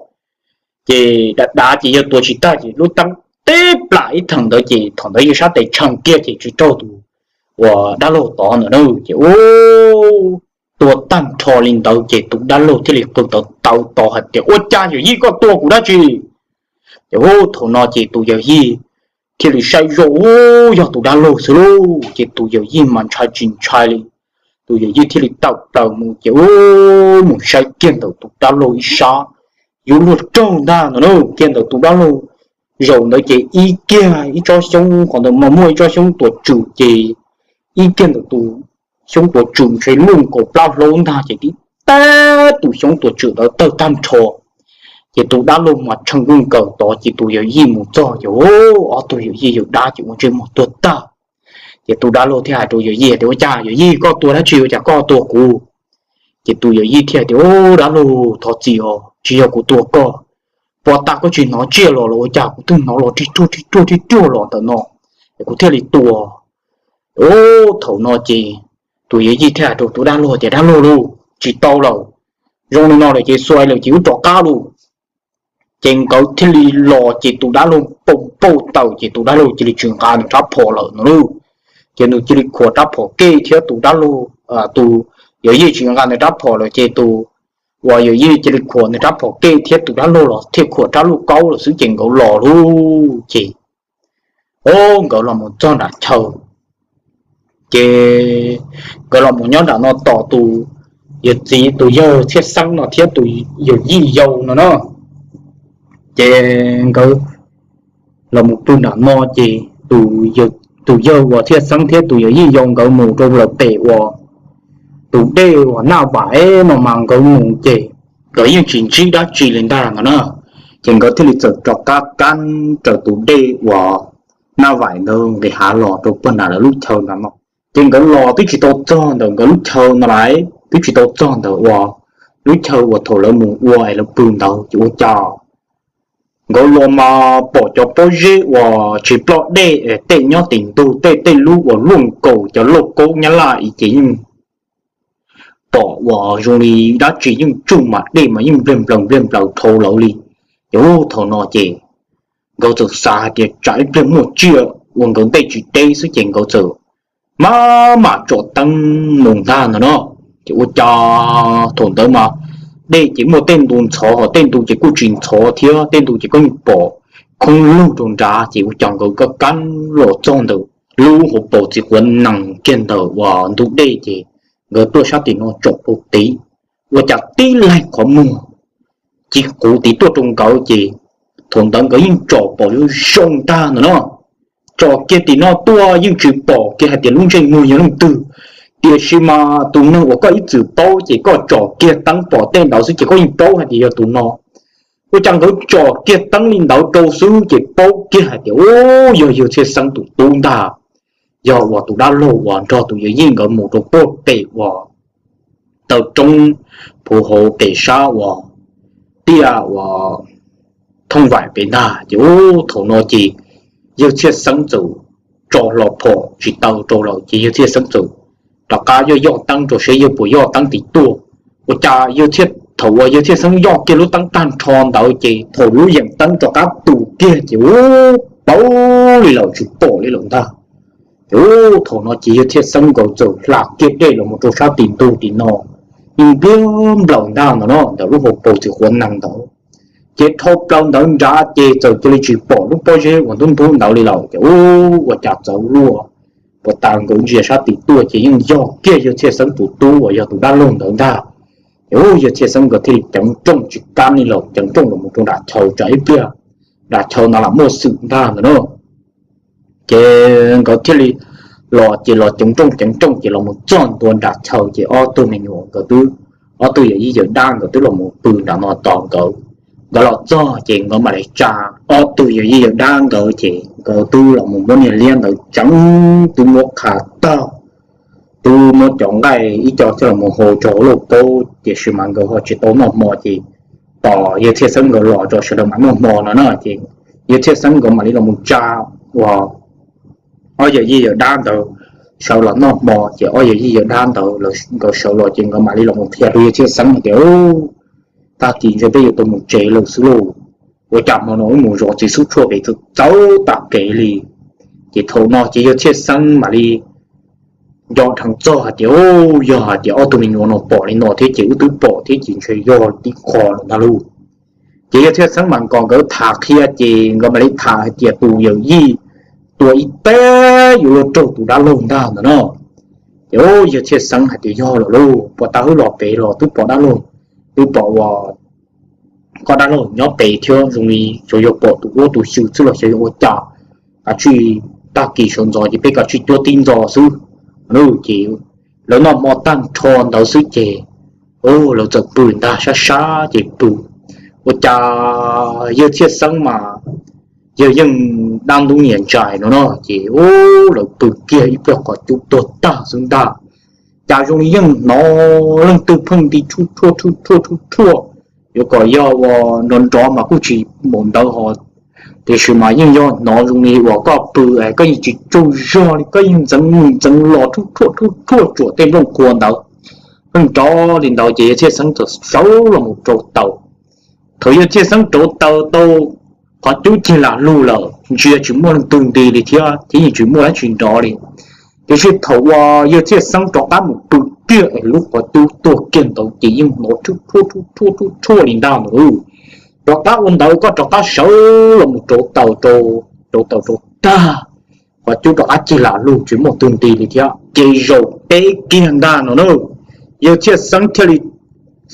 ces dav dav ces yawg tua tsis tag ces lub teeb tib plam ib theem ntawd ces thaum ntawd yawg sab tes tshee kiag ces tsis raug tus uas dab laug tod ntawd na. Ces ub, tua tag nrho li ntawd ces tus dab laug thiaj li qw tawv tawv tod hais tias ua cas yawm yij koj tua kuv dab tsi? Ces ub, thaum no ces tus yawm yij thiaj li saib zoj, ub, yog tus dab laug xwb lauj. Ces tus yawm yij mas ntshai tsis ntshai li, tus yawm yij thiaj li tawm plaws mus ces ub, mus saib kiag ntawm tus dab laug ib sab, yuav luag raug ntag no na. Kiag ntawm tus dab laug zaum ntawd ces ib kiag ib tsob xyoob, qhov ntawd mas muaj ib tsob xyoob tuam tswm ces ib kiag ntawm tus xyoob tuam tswm ntshe luj nkaus plab hlaub ntag ces tib tag tus xyoob tuam tswm ntawd tawg tag nrho. Ces tus dab laug mas tshee luj nkaus tod ces tus yawm yij mus txog ces ob tug yawm yij yawm dab ces ua ntsej muag tuag tag. Ces tus dab laug thiaj hais rau yawm yij tias ua cas yawm yij koj tua dab tsi ua cas koj tua kuv? Ces tus yawm yij thiaj tias ub, dab laug thov txim os, tsis yog kuv tua koj, puas tas koj tsis hnov tsiaj los los ua cas kuv twb hnov los ri ruag ri ruag ri ruag los ntawm no es kuv thiaj li tua. Ub, thaum no ces tus yawm yij thiaj hais rau tus dab laug tias, Dab laug lauj, tsis tau lawm, zoo li no lawm ces xuav lawm ces wb rov qab lauj. Ces nkawd thiaj li los ces tus dab laug poob npauj taws ces tus dab laug cia li tsis nqa nws rab phom lawm no lauj. Ces nws cia li khuam rab phom kej thiab tus dab laug, tus yawm yij tsis nqa nws rab phom lawm ces tus uas yawm yij cia li khuam nws rab phom kej thiab tus dab laug los thiaj khuam rab lauj kaub lawm xwb ces nkawd los lauj. Ces, o, nkawd los mus txog nram chaw, ces nkawd los mus nyob nram no tos tus yawg txiv, tus yawg Txhiaj Xeeb no thiab tus yawm yij yau no na. Ces nkawd los mus pw nram no ces tus yawg uas Txhiaj Xeeb thiab tus yawm yij yau nkawd mus rau lawm pem uas tus dej uas Naj Vaim no mas nkawd mus ces nkawd yeej tsis ntsib dab tsi li ntag no na. Ces nkawd thiaj li txawm rov qab kab raws tus dej uas Naj Vaim ntawd nqis hav los rau puag nram lawv lub chaw ntawd no. Ces nkawd los twb tsis tau txog ntawm nkawd lub chaw no lawm, twb tsis tau txog ntawm uas lub chaw uas thaum lawv mus ua es lawv pw ntawd ces ua cas nkawd los mas pom cov pob zeb uas tsis ploj dej, tej nyob tim ntug tej, tej lub uas luaj nkaus cov lauj kaub nyab laj ces yeej pom uas zoo li dab tsi yeej tsuj mas dej mas yeej npliag nplaws npliag nplaws dhau lawv li. Ces ub, thaum no ces nkawd txawm xav hais tias tsam ib pliag muaj tsiaj ua nkawd ntej tsis deb xwb ces nkawd txawm mam mam tsom teeb mus ntag ntawd no. Ces ua cas thaum ntawd mas dej ces muaj tej ntu ntxhov ho tej ntu ces kuj tsis ntxhov thiab, tej ntu ces koj yeej pom khoob lug rau nrad ces ua cas nkawd kab kab los txog ntawm lub hauv paus txiv quav nees kiag ntawm uas ntug dej ces nkawd tuaj sab tim no tsom rau tid, ua cas tib leeg qhov muag ci quv tid tuaj rau nkawd ces thaum ntawd nkawd yeej tsom pom zoo zoo ntag ntawd no. Tsom kiag tim no tuaj yeej tsis pom kiag hais tias lub ntsej muag yog leej twg, tiam sis mas tus neeg uas koj ib txwm paub ces koj tsom kiag teeb pom tej ntawd xwb ces koj yeej paub hais tias yog tus no. Ua cas nkawd tsom kiag teeb li ntawd rau xwb ces paub kiag hais tias, u, yog yawg Txhiaj Xeeb tus tub ntag, yog uas tus dab laug uas nrog tus yawm yij nkawd mus rau puag pem uas taw roob phuv hauv pem sab uas tiaj uas thooj vaim pem ntag. Ces ub, thaum no ces yawg Txhiaj Xeeb txawm tso hlo phom tsis taw rau lawm ces yawg Txhiaj Xeeb txawm rov qab yoj yoj teeb rau seb yawg puas yoj teeb tim tuaj. Ua cas yawg Txhiaj, thaum uas yawg Txhiaj Xeeb yoj kiag lub teeb tag nrho ntawd ces thaum lub yeem teeb rov qab tu kiag ces ub, paub li lawm tsis pom li lawm ntag. Ces ub, thaum no ces yawg Txhiaj Xeeb nkawd txawm hla kiag dej los mus rau sab tim ntug tim no, yeej npliag nplaws ntag ntawd no ntawm lub hauv paus txiv quav nees ntawd. Ces dhau plaws ntawd nrad ces txawm cia li tsis pom lub pob zeb uas ntub ntub ntawd li lawm ces ub, ua cas txawv luaj. Puas tas nkawd ntsia sab tim tuaj ces yeej yog kiag yawg Txhiaj Xeeb tus tub uas yog tus dab laug ntawd ntag. Ces ub, yawg Txhiaj Xeeb nkawd thiaj li ceev nrooj tsis kam li lawm, ceev nrooj los mus rau nram chaw tsam ib pliag nram chaw no lam muaj xwm ntag ntawd na. Ces nkawd thiaj li los ces los ceev nrooj ceev nrooj ces los mus txog ntua nram chaw ces ob tug me nyuam nkawd twb, ob tug yawm yij yawm dab nkawd twb los mus pw nram no tos nkawd. Nkawd los txog ces nkawd mam li tsa ob tug yawm yij yawm dab nkawd ces nkawd twb los mus muab niag liab ntawd tseev, twb muab qhav tag, twb muab cov nqaij ib co coj los mus hau rau hauv lauj kaub, tiam sis mas nkawd ho tsis tau noj hmo ces tos yawg Txhiaj Xeeb nkawd los rau sawv daws mam noj hmo no na. Ces yawg Txhiaj Xeeb nkawd mam li los mus tsa uas ob yawm yij yawm dab ntawd sawv los noj hmo ces ob yawm yij yawm dab ntawd nkawd sawv los ces nkawd mam li los mus qhia rau yawg Txhiaj Xeeb hais tias, u, tag kis ntshe peb yuav tau mus tsev lawm xwb lauj. Ua cas hmo no wb mus zov txiv xub tshuaj pem txawv txawv tas kev li. Ces thaum no ces yawg Txhiaj Xeeb mam li nco dheev txog hais tias, u, yog hais tias ob tug me nyuam no pom li no thiab ces wb twb pom thiab ces ntshe yog tib qho lawm ntag lauj. Ces yawg Txhiaj Xeeb mam nkom nkawd tham qhia ces nkawd mam li tham hais tias tus yawm yij tua ib teg yuav luag raug tus dab laug ntag ntawd no. Ces yawg Txhiaj Xeeb hais tias yog lawm lauj, puas tas wb los pem los twb pom dab laug, twb pom uas koj dab laug nyob pem thiab zoo li xyov yog pom tus ub tus xyw xwb los xyov yog ua cas. Kav tsij tag kis sawv ntxov ces peb kav tsij cuab tib ntxo xwb. Ces lawv noj hmo tag nrho ntawd xwb ces lawv txawm pw ntag, sab sab ces pw. Ua cas yawg Txhiaj Xeeb mas yawg yeej dab ntub nyiam ntsais no no ces lawv pw kiag ib pliag qhov cub tuag tag xwb ntag. Cas zoo li yeej hnov leej twg pheej nti tshuaj tshuaj tshuaj tshuaj tshuaj, yuav kom yog ua nrov nrov mas kuj tsis npaum ntawd ho Tiam sis mas yeej yog hnov zoo li uas koj pw es koj yeej tsis tsaug zog li, koj yeej ntxeev mus ntxeev los rhuaj rhuaj tsuam tej nplooj qhuav ntawd. Pheej nrov li ntawd ces yawg Txhiaj Xeeb txawm sawv los mus rauv taws. Thaum yawg Txhiaj Xeeb rauv taws tau, qhov cub cig lam lug lawm, ntsia tsis muaj leej twg nti li thiab, thiab yeej tsis muaj dab tsi nrov li. Tiam sis thaum uas yawg Txhiaj Xeeb rov qab mus pw kiag es lub qhov cub tuag kiag ntawd ces yeej hnov rhuaj rhuaj rhuaj rhuaj li ntag no. Rov qab ua ntawd koj rov qab sawv los mus rauv taws rau, rauv taws rau tag, qhov cub rov qab cig lam lug tsis muaj twg nti li thiab ces zaum peb kiag ntag no na. Yawg Txhiaj Xeeb thiaj li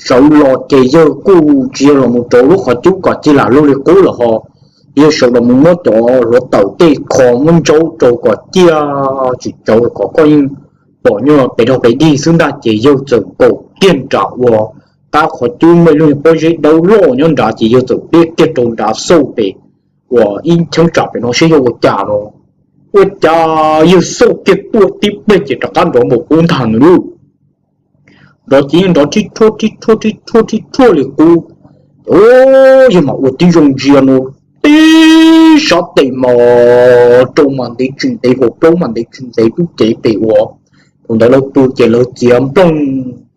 sawv los ces yawg kuj tsis yog los mus rauv lub qhov cub kom cig lam lug li qub lawm ho, yawg sawv los mus muab cov hluav taws tej kho muab ntsaub rau kom ciaj tsis tsawv kom koj yeej pom nyob pes dog pes dig xwb ntag ces yawg txawm nkaum kiag nram uas qab qhov cub muaj ib lub pob zeb dawb loj nyob nrad ces yawg txawm pliab kiag rau nrad xauj pem uas ib cheeb tsam pem no saib yog ua cas no. Ua cas yawg xauj kiag tuaj tib pliag ces rov qab nrov npaum qub ntag no lauj. Nrov ces yeej nrov rhib rhuaj rhib rhuaj rhib rhuaj rhib rhuaj li qub. Yawg mam ua tib zoo ntsia no, tib sab tes mas rau mas ntev tsis ntev, hauv plaub mas ntev tsis ntev lub cev pem uas thaum ntawd lawv pw ces lawv txiav nplooj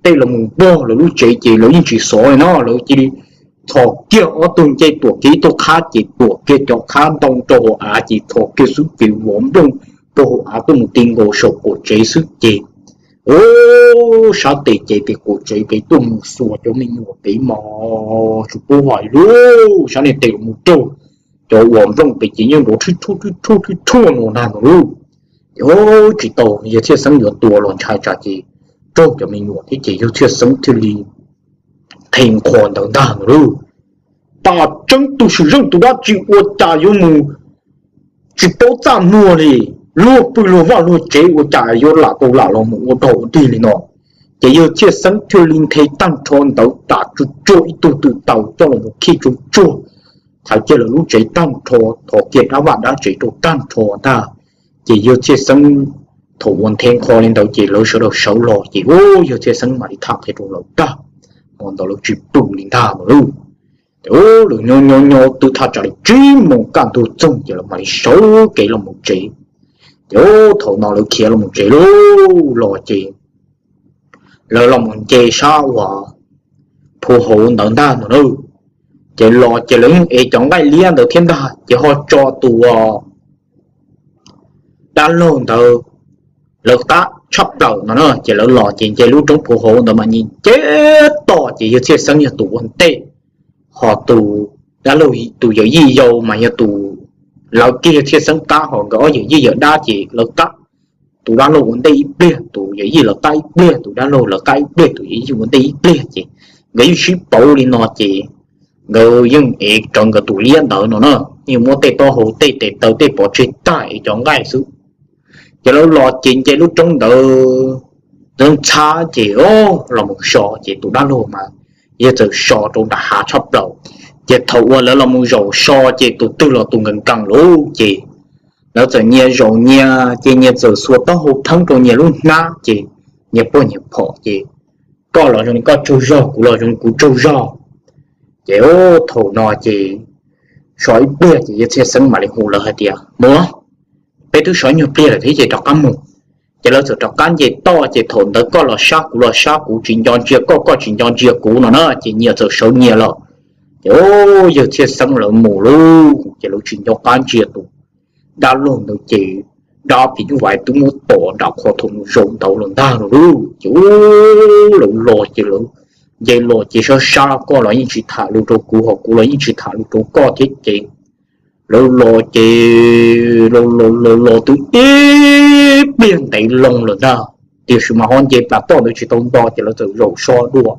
tej los mus npog lawv lub tsev ces lawv yeej tsis xov li no, lawv cia li txhos kiag ob tug ncej tuam kiag ib tug qhab ces tuam kiag cov qhab ntoo rau hauv av ces txhos kiag xwb ces vov nplooj rau hauv av tuaj mus ti nkaus saum qaum tsev xwb ces, o, sab tes ces pem qaum tsev pem tuaj mus xuas cov me nyuam pem mos tsis pub hais lub sab niag tes los mus raug cov uas nplooj pem ces yeej nrov rhib rhuaj rhib rhuaj rhib rhuaj no ntag no lauj. Ces tsis tau yawg Txhiaj Xeeb yuav tua los ntshai tsam ces raug cov me nyuam thiab ces yawg Txhiaj Xeeb thiaj li qhia qhov ntawd ntag no lauj. Tam tseeb tus swm zeej tus dab tsi ua cas yuav mus tsis paub txaj muag li, luag pw luag vaj luag tsev ua cas yuav lam tau lam los mus ua dog ua dig li no. Ces yawg Txhiaj Xeeb thiaj li nthe tag nrho ntawd tas tsuj tsuag ib tug twm taws coj los mus khij tsuj tsuag, thaiv kiag lawv lub tsev tag nrho, thov kiag dab vaj dab tsev rau tag nrho ntag. Ces yawg Txhiaj Xeeb thaum uas nthe qhov li ntawd ces lawv sawv daws sawv los ces, u, yawg Txhiaj Xeeb mam li tham qhia rau lawv tag, hmo ntawd lawv tsis pw li ntag no lauj. Ces lawv nyob nyob nyob twb thaj tsam li tsib moos kaj ntug txoog ces lawv mam li sawv kev los mus tsev. Ces thaum no lawv khiav los mus tsev lauj, los ces lawv los mus nce sab uas phu hauv ntawd ntag no na. Ces los ces lawv yeej ev cov nqaij liab ntawd thiab ntag ces ho tso tus dab laug ntawd lawv qab tshaj plaws no na. Ces lawv los ces nce lub roob phu hauv ntawd mas nce nce toj ces yawg Txhiaj Xeeb yog tus ua ntej, ho tus dab laug tus yawm yij yau mas yog tus lawv kiag yawg Txhiaj Xeeb qab, ho nkawd ob yawm yij yawm dab ces lawv qab. Tus dab laug ua ntej ib pliag, tus yawm yij lawv qab ib pliag, tus dab laug lawv qab ib pliag, tus yawm yij ua ntej ib pliag ces nkawd yeej sib pauv li no ces nkawd yeej ev rawv nkawd tus liab ntawd no na, yeej muab tej taub hau tej tes taw tej pov tseg tag ev cov nqaij xwb. Ces lawv los ces nce lub roob ntawd ntxhab ces, o, los mus so ces tus dab laug mas yawg txawm so rau nram hav tshaj plaws. Ces thaum uas lawv los mus zaum so ces tus twg los tus nkees nkees lauj ces lawv txawm nyias zaum nyias ces nyias txawm xuas taub hau pheeb rau nyias lub hnab ces nyias pog nyias phom ces koj los zoo li koj tsaug zog, kuv los zoo li kuv tsaug zog. Ces thaum no ces so ib pliag ces yawg Txhiaj Xeeb mam li hu lawv hais tias, mus, peb twb so ib nyuag pliag lawm thiab ces rov qab mus. Ces lawv txawm rov qab nce toj ces thaum ntawd koj los sab kuv los sab, kuv tsis nco ntsia koj, koj tsis nco ntsia kuv no na ces nyias txawm sawv nyias lawm. Ces yawg Txhiaj Xeeb lawv mus lauj ces lawv tsis nco qab ntsia tus dab laug ntawd ces dab phim nyuj vais twb muab tom nram qhov thaum mus zaum ntawd los ntag no lauj. Ces lawv los ces lawv nce los ces sab sab, koj los yeej tsis tham lus rau kuv, ho kuv los yeej tsis tham lus rau koj thiab ces lawv los ces los los los los twb ib pliag ntev loo lawm ntag, tiam sis mas ho nce plas toj ntawd tsis tau nto ces lawv txawm zaum so dua.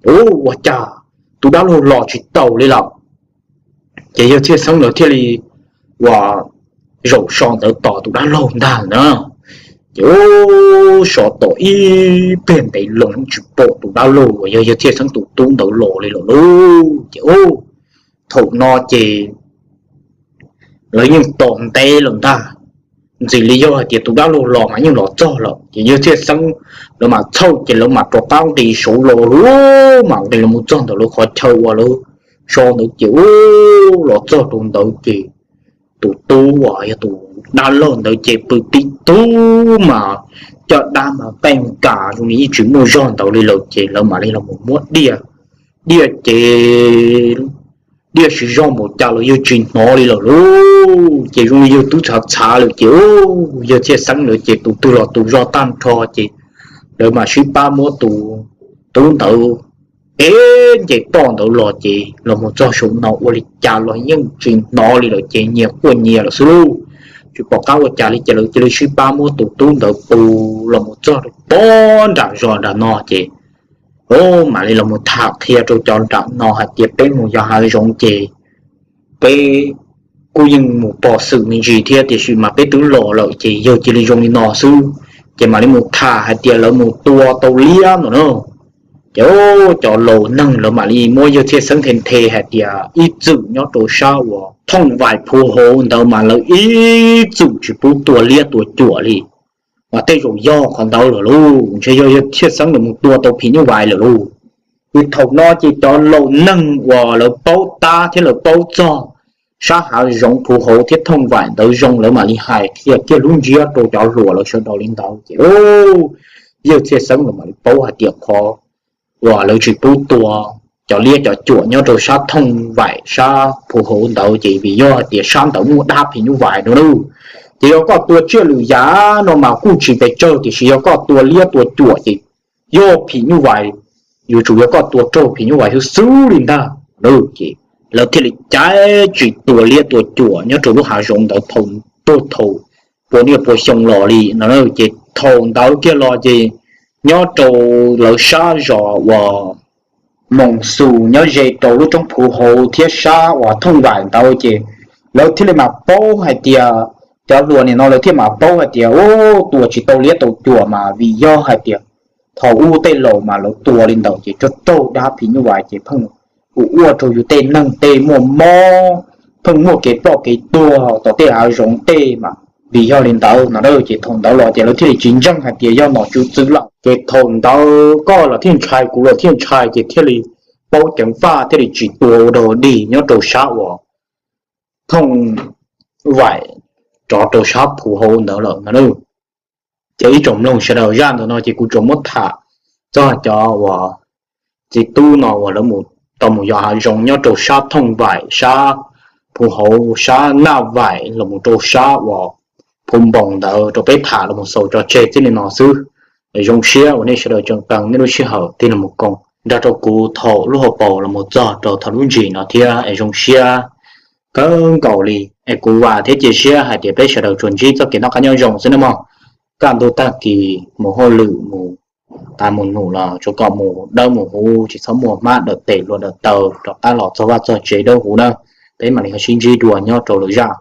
Ces ua cas tus dab laug los tsis taus li lawm. Ces yawg Txhiaj Xeeb lawv thiaj li uas zaum so ntawd tos tus dab laug ntag na. Ces so tom ib pliag ntev loo tsis pom tus dab laug uas yog yawg Txhiaj Xeeb tus tub ntawd los li lawm lauj. Ces thaum no ces lawv yeej tos ntev lawm ntag, ntxim li yog hais tias tus dab laug los mas yeej los txog lawm ces yawg Txhiaj Xeeb lawv mam txhawj ces lawv mam rov qab nqis saud los lauj, mam nqis los mus txog ntawm lawv qhov chaw uas lawv so ntawd ces ub los txog rau ntawd ces tus tub uas yog tus dab laug ntawd ces pw tib tug mas caj dab mas qeej kas zoo li yeej tsis muaj zog ntawd li lawm ces lawv mam li los muab diaj, diaj ces diaj siv zog npaum cas los yawg tsis hnov li lawm lauj. Ces zoo li yawg twb txhav txhav lawm ces yawg thiaj xeeb lawm ces tus twg los tus zog tag nrho ces lawv mam sib pab muab tus tub ntawd ev nce toj ntawd los ces los mus txog saum no ua li cas los yeej tsis hnov li lawm ces nyias quaj nyias lawm xwb lauj. Tsis pom qab ua cas li ces lawv cia li sib pab muab tus tub ntawd pus los mus txog rau pob nram zos nram no ces mam li los mus tham qhia rau cov nram no hais tias peb mus yos hav zoov ces peb kuj yeej mus pom xwm me ntsis thiab tiam sis mas peb twb los lawm ces yawg cia li zoo li no xwb. Ces mam li mus tham hais tias lawv mus tua tau liab no na. Ces cov laus neeg lawv mam li muab yawg txhiaj xeeb nthe nthe hais tias ib txwm nyob rau sab uas thooj vaim phuv hauv ntawd mas lawv ib txwm tsis pub tua liab tua cuam li. Mas tej zaum yog qhov ntawd lawm lauj, ntshe yog yawg txhiaj xeeb lawv mus tua tau phim nyuj vais lawm lauj. Ces thaum no ces cov laus neeg uas lawv paub tab thiab lawv paub txog sab hav zoov phuv hauv thiab thooj vaim ntawd zoo lawv mam li hais qhia kiag lub ntsiab rau cov hluas lawv sawv daws li ntawd ces yawg txhiaj xeeb lawv mam li paub hais tias qhov uas lawv tsis pub tua cov liab cov cuam nyob rau sab thooj vaim sab phuv hauv ntawd ces vim yog hais tias sab ntawd muaj dab phim nyuj vais no lauj. Ces yog koj tua tsiaj lwm yam no mas kuj tsis pes tsawg tiam sis yog koj tua liab tua cuam ces yog phim nyuj vais, yuav tsum yog koj tua raug phim nyuj vais xwb xwb li ntag. Ces lawv thiaj li cav tsis tua liab tua cuam nyob rau lub hav zoov ntawd thaum puag thaum puas niaj puas xyoo los li no. Ces thaum ntawd kiag los ces nyob rau lawv sab zos uas Moos Xus nyob ze rau lub roob phuv hauv thiab sab uas thooj vaim ntawd ces lawv thiaj li mam paub hais tias, cov hluas nim no lawv thiaj mam paub hais tias ub, tua tsis tau liab tau cuam mas vim yog hais tias thaum ub tej laus mas lawv tua li ntawd ces raug raug dab phim nyuj vais ces pheej ua rau yus tej neeg tej muaj mob, pheej muaj kev ploj kev tuag tom tej hav zoov tej mas vim yog li ntawd no. Ces thaum ntawd los ces lawv thiaj li tsis ntseeg hais tias yog nom tswv txwv lawm ces thaum ntawd koj los thiaj ntshai kuv los thiaj ntshai ces thiaj li paub ceev faj thiaj li tsis tua ua dog dig nyob rau sab uas thooj vaim rov rau sab phuv hauv ntawd lawm no. Ces ib tsoom mloog sawv daws, zaj ntawm no ces kuv tsuas muab tham txog cov uas txiv tub no uas lawv tau mus yos hav zoov nyob rau sab thooj vaim sab phuv hauv sab naj vaim los mus rau sab uas phuv npoos ntawd rau peb tham los mus xaus tso tseg txij li no xwb. Zoo siab uas nej sawv daws tseem qee nej lub sij hawm tig los mus koom nrog rau kuv thaum lub hauv paus los mus txog rau thaum lub ntsis no thiab es zoo siab kawg nkaus li. Es kuv vam thiab cia siab hais tias peb sawv daws tsuas ntsib txoj kev noj qab nyob zoo xwb nawb mog. Kaj ntug tag kis mus hauj lwm mus tas mus num los tsuas kom mus dawb mus huv, tsis txhob muaj hmab dawm tes hlua dawm taw, rov qab los txog vaj txog tsev dawb huv na. Peb mam li ho sib ntsib dua nyob rau lwm zaj.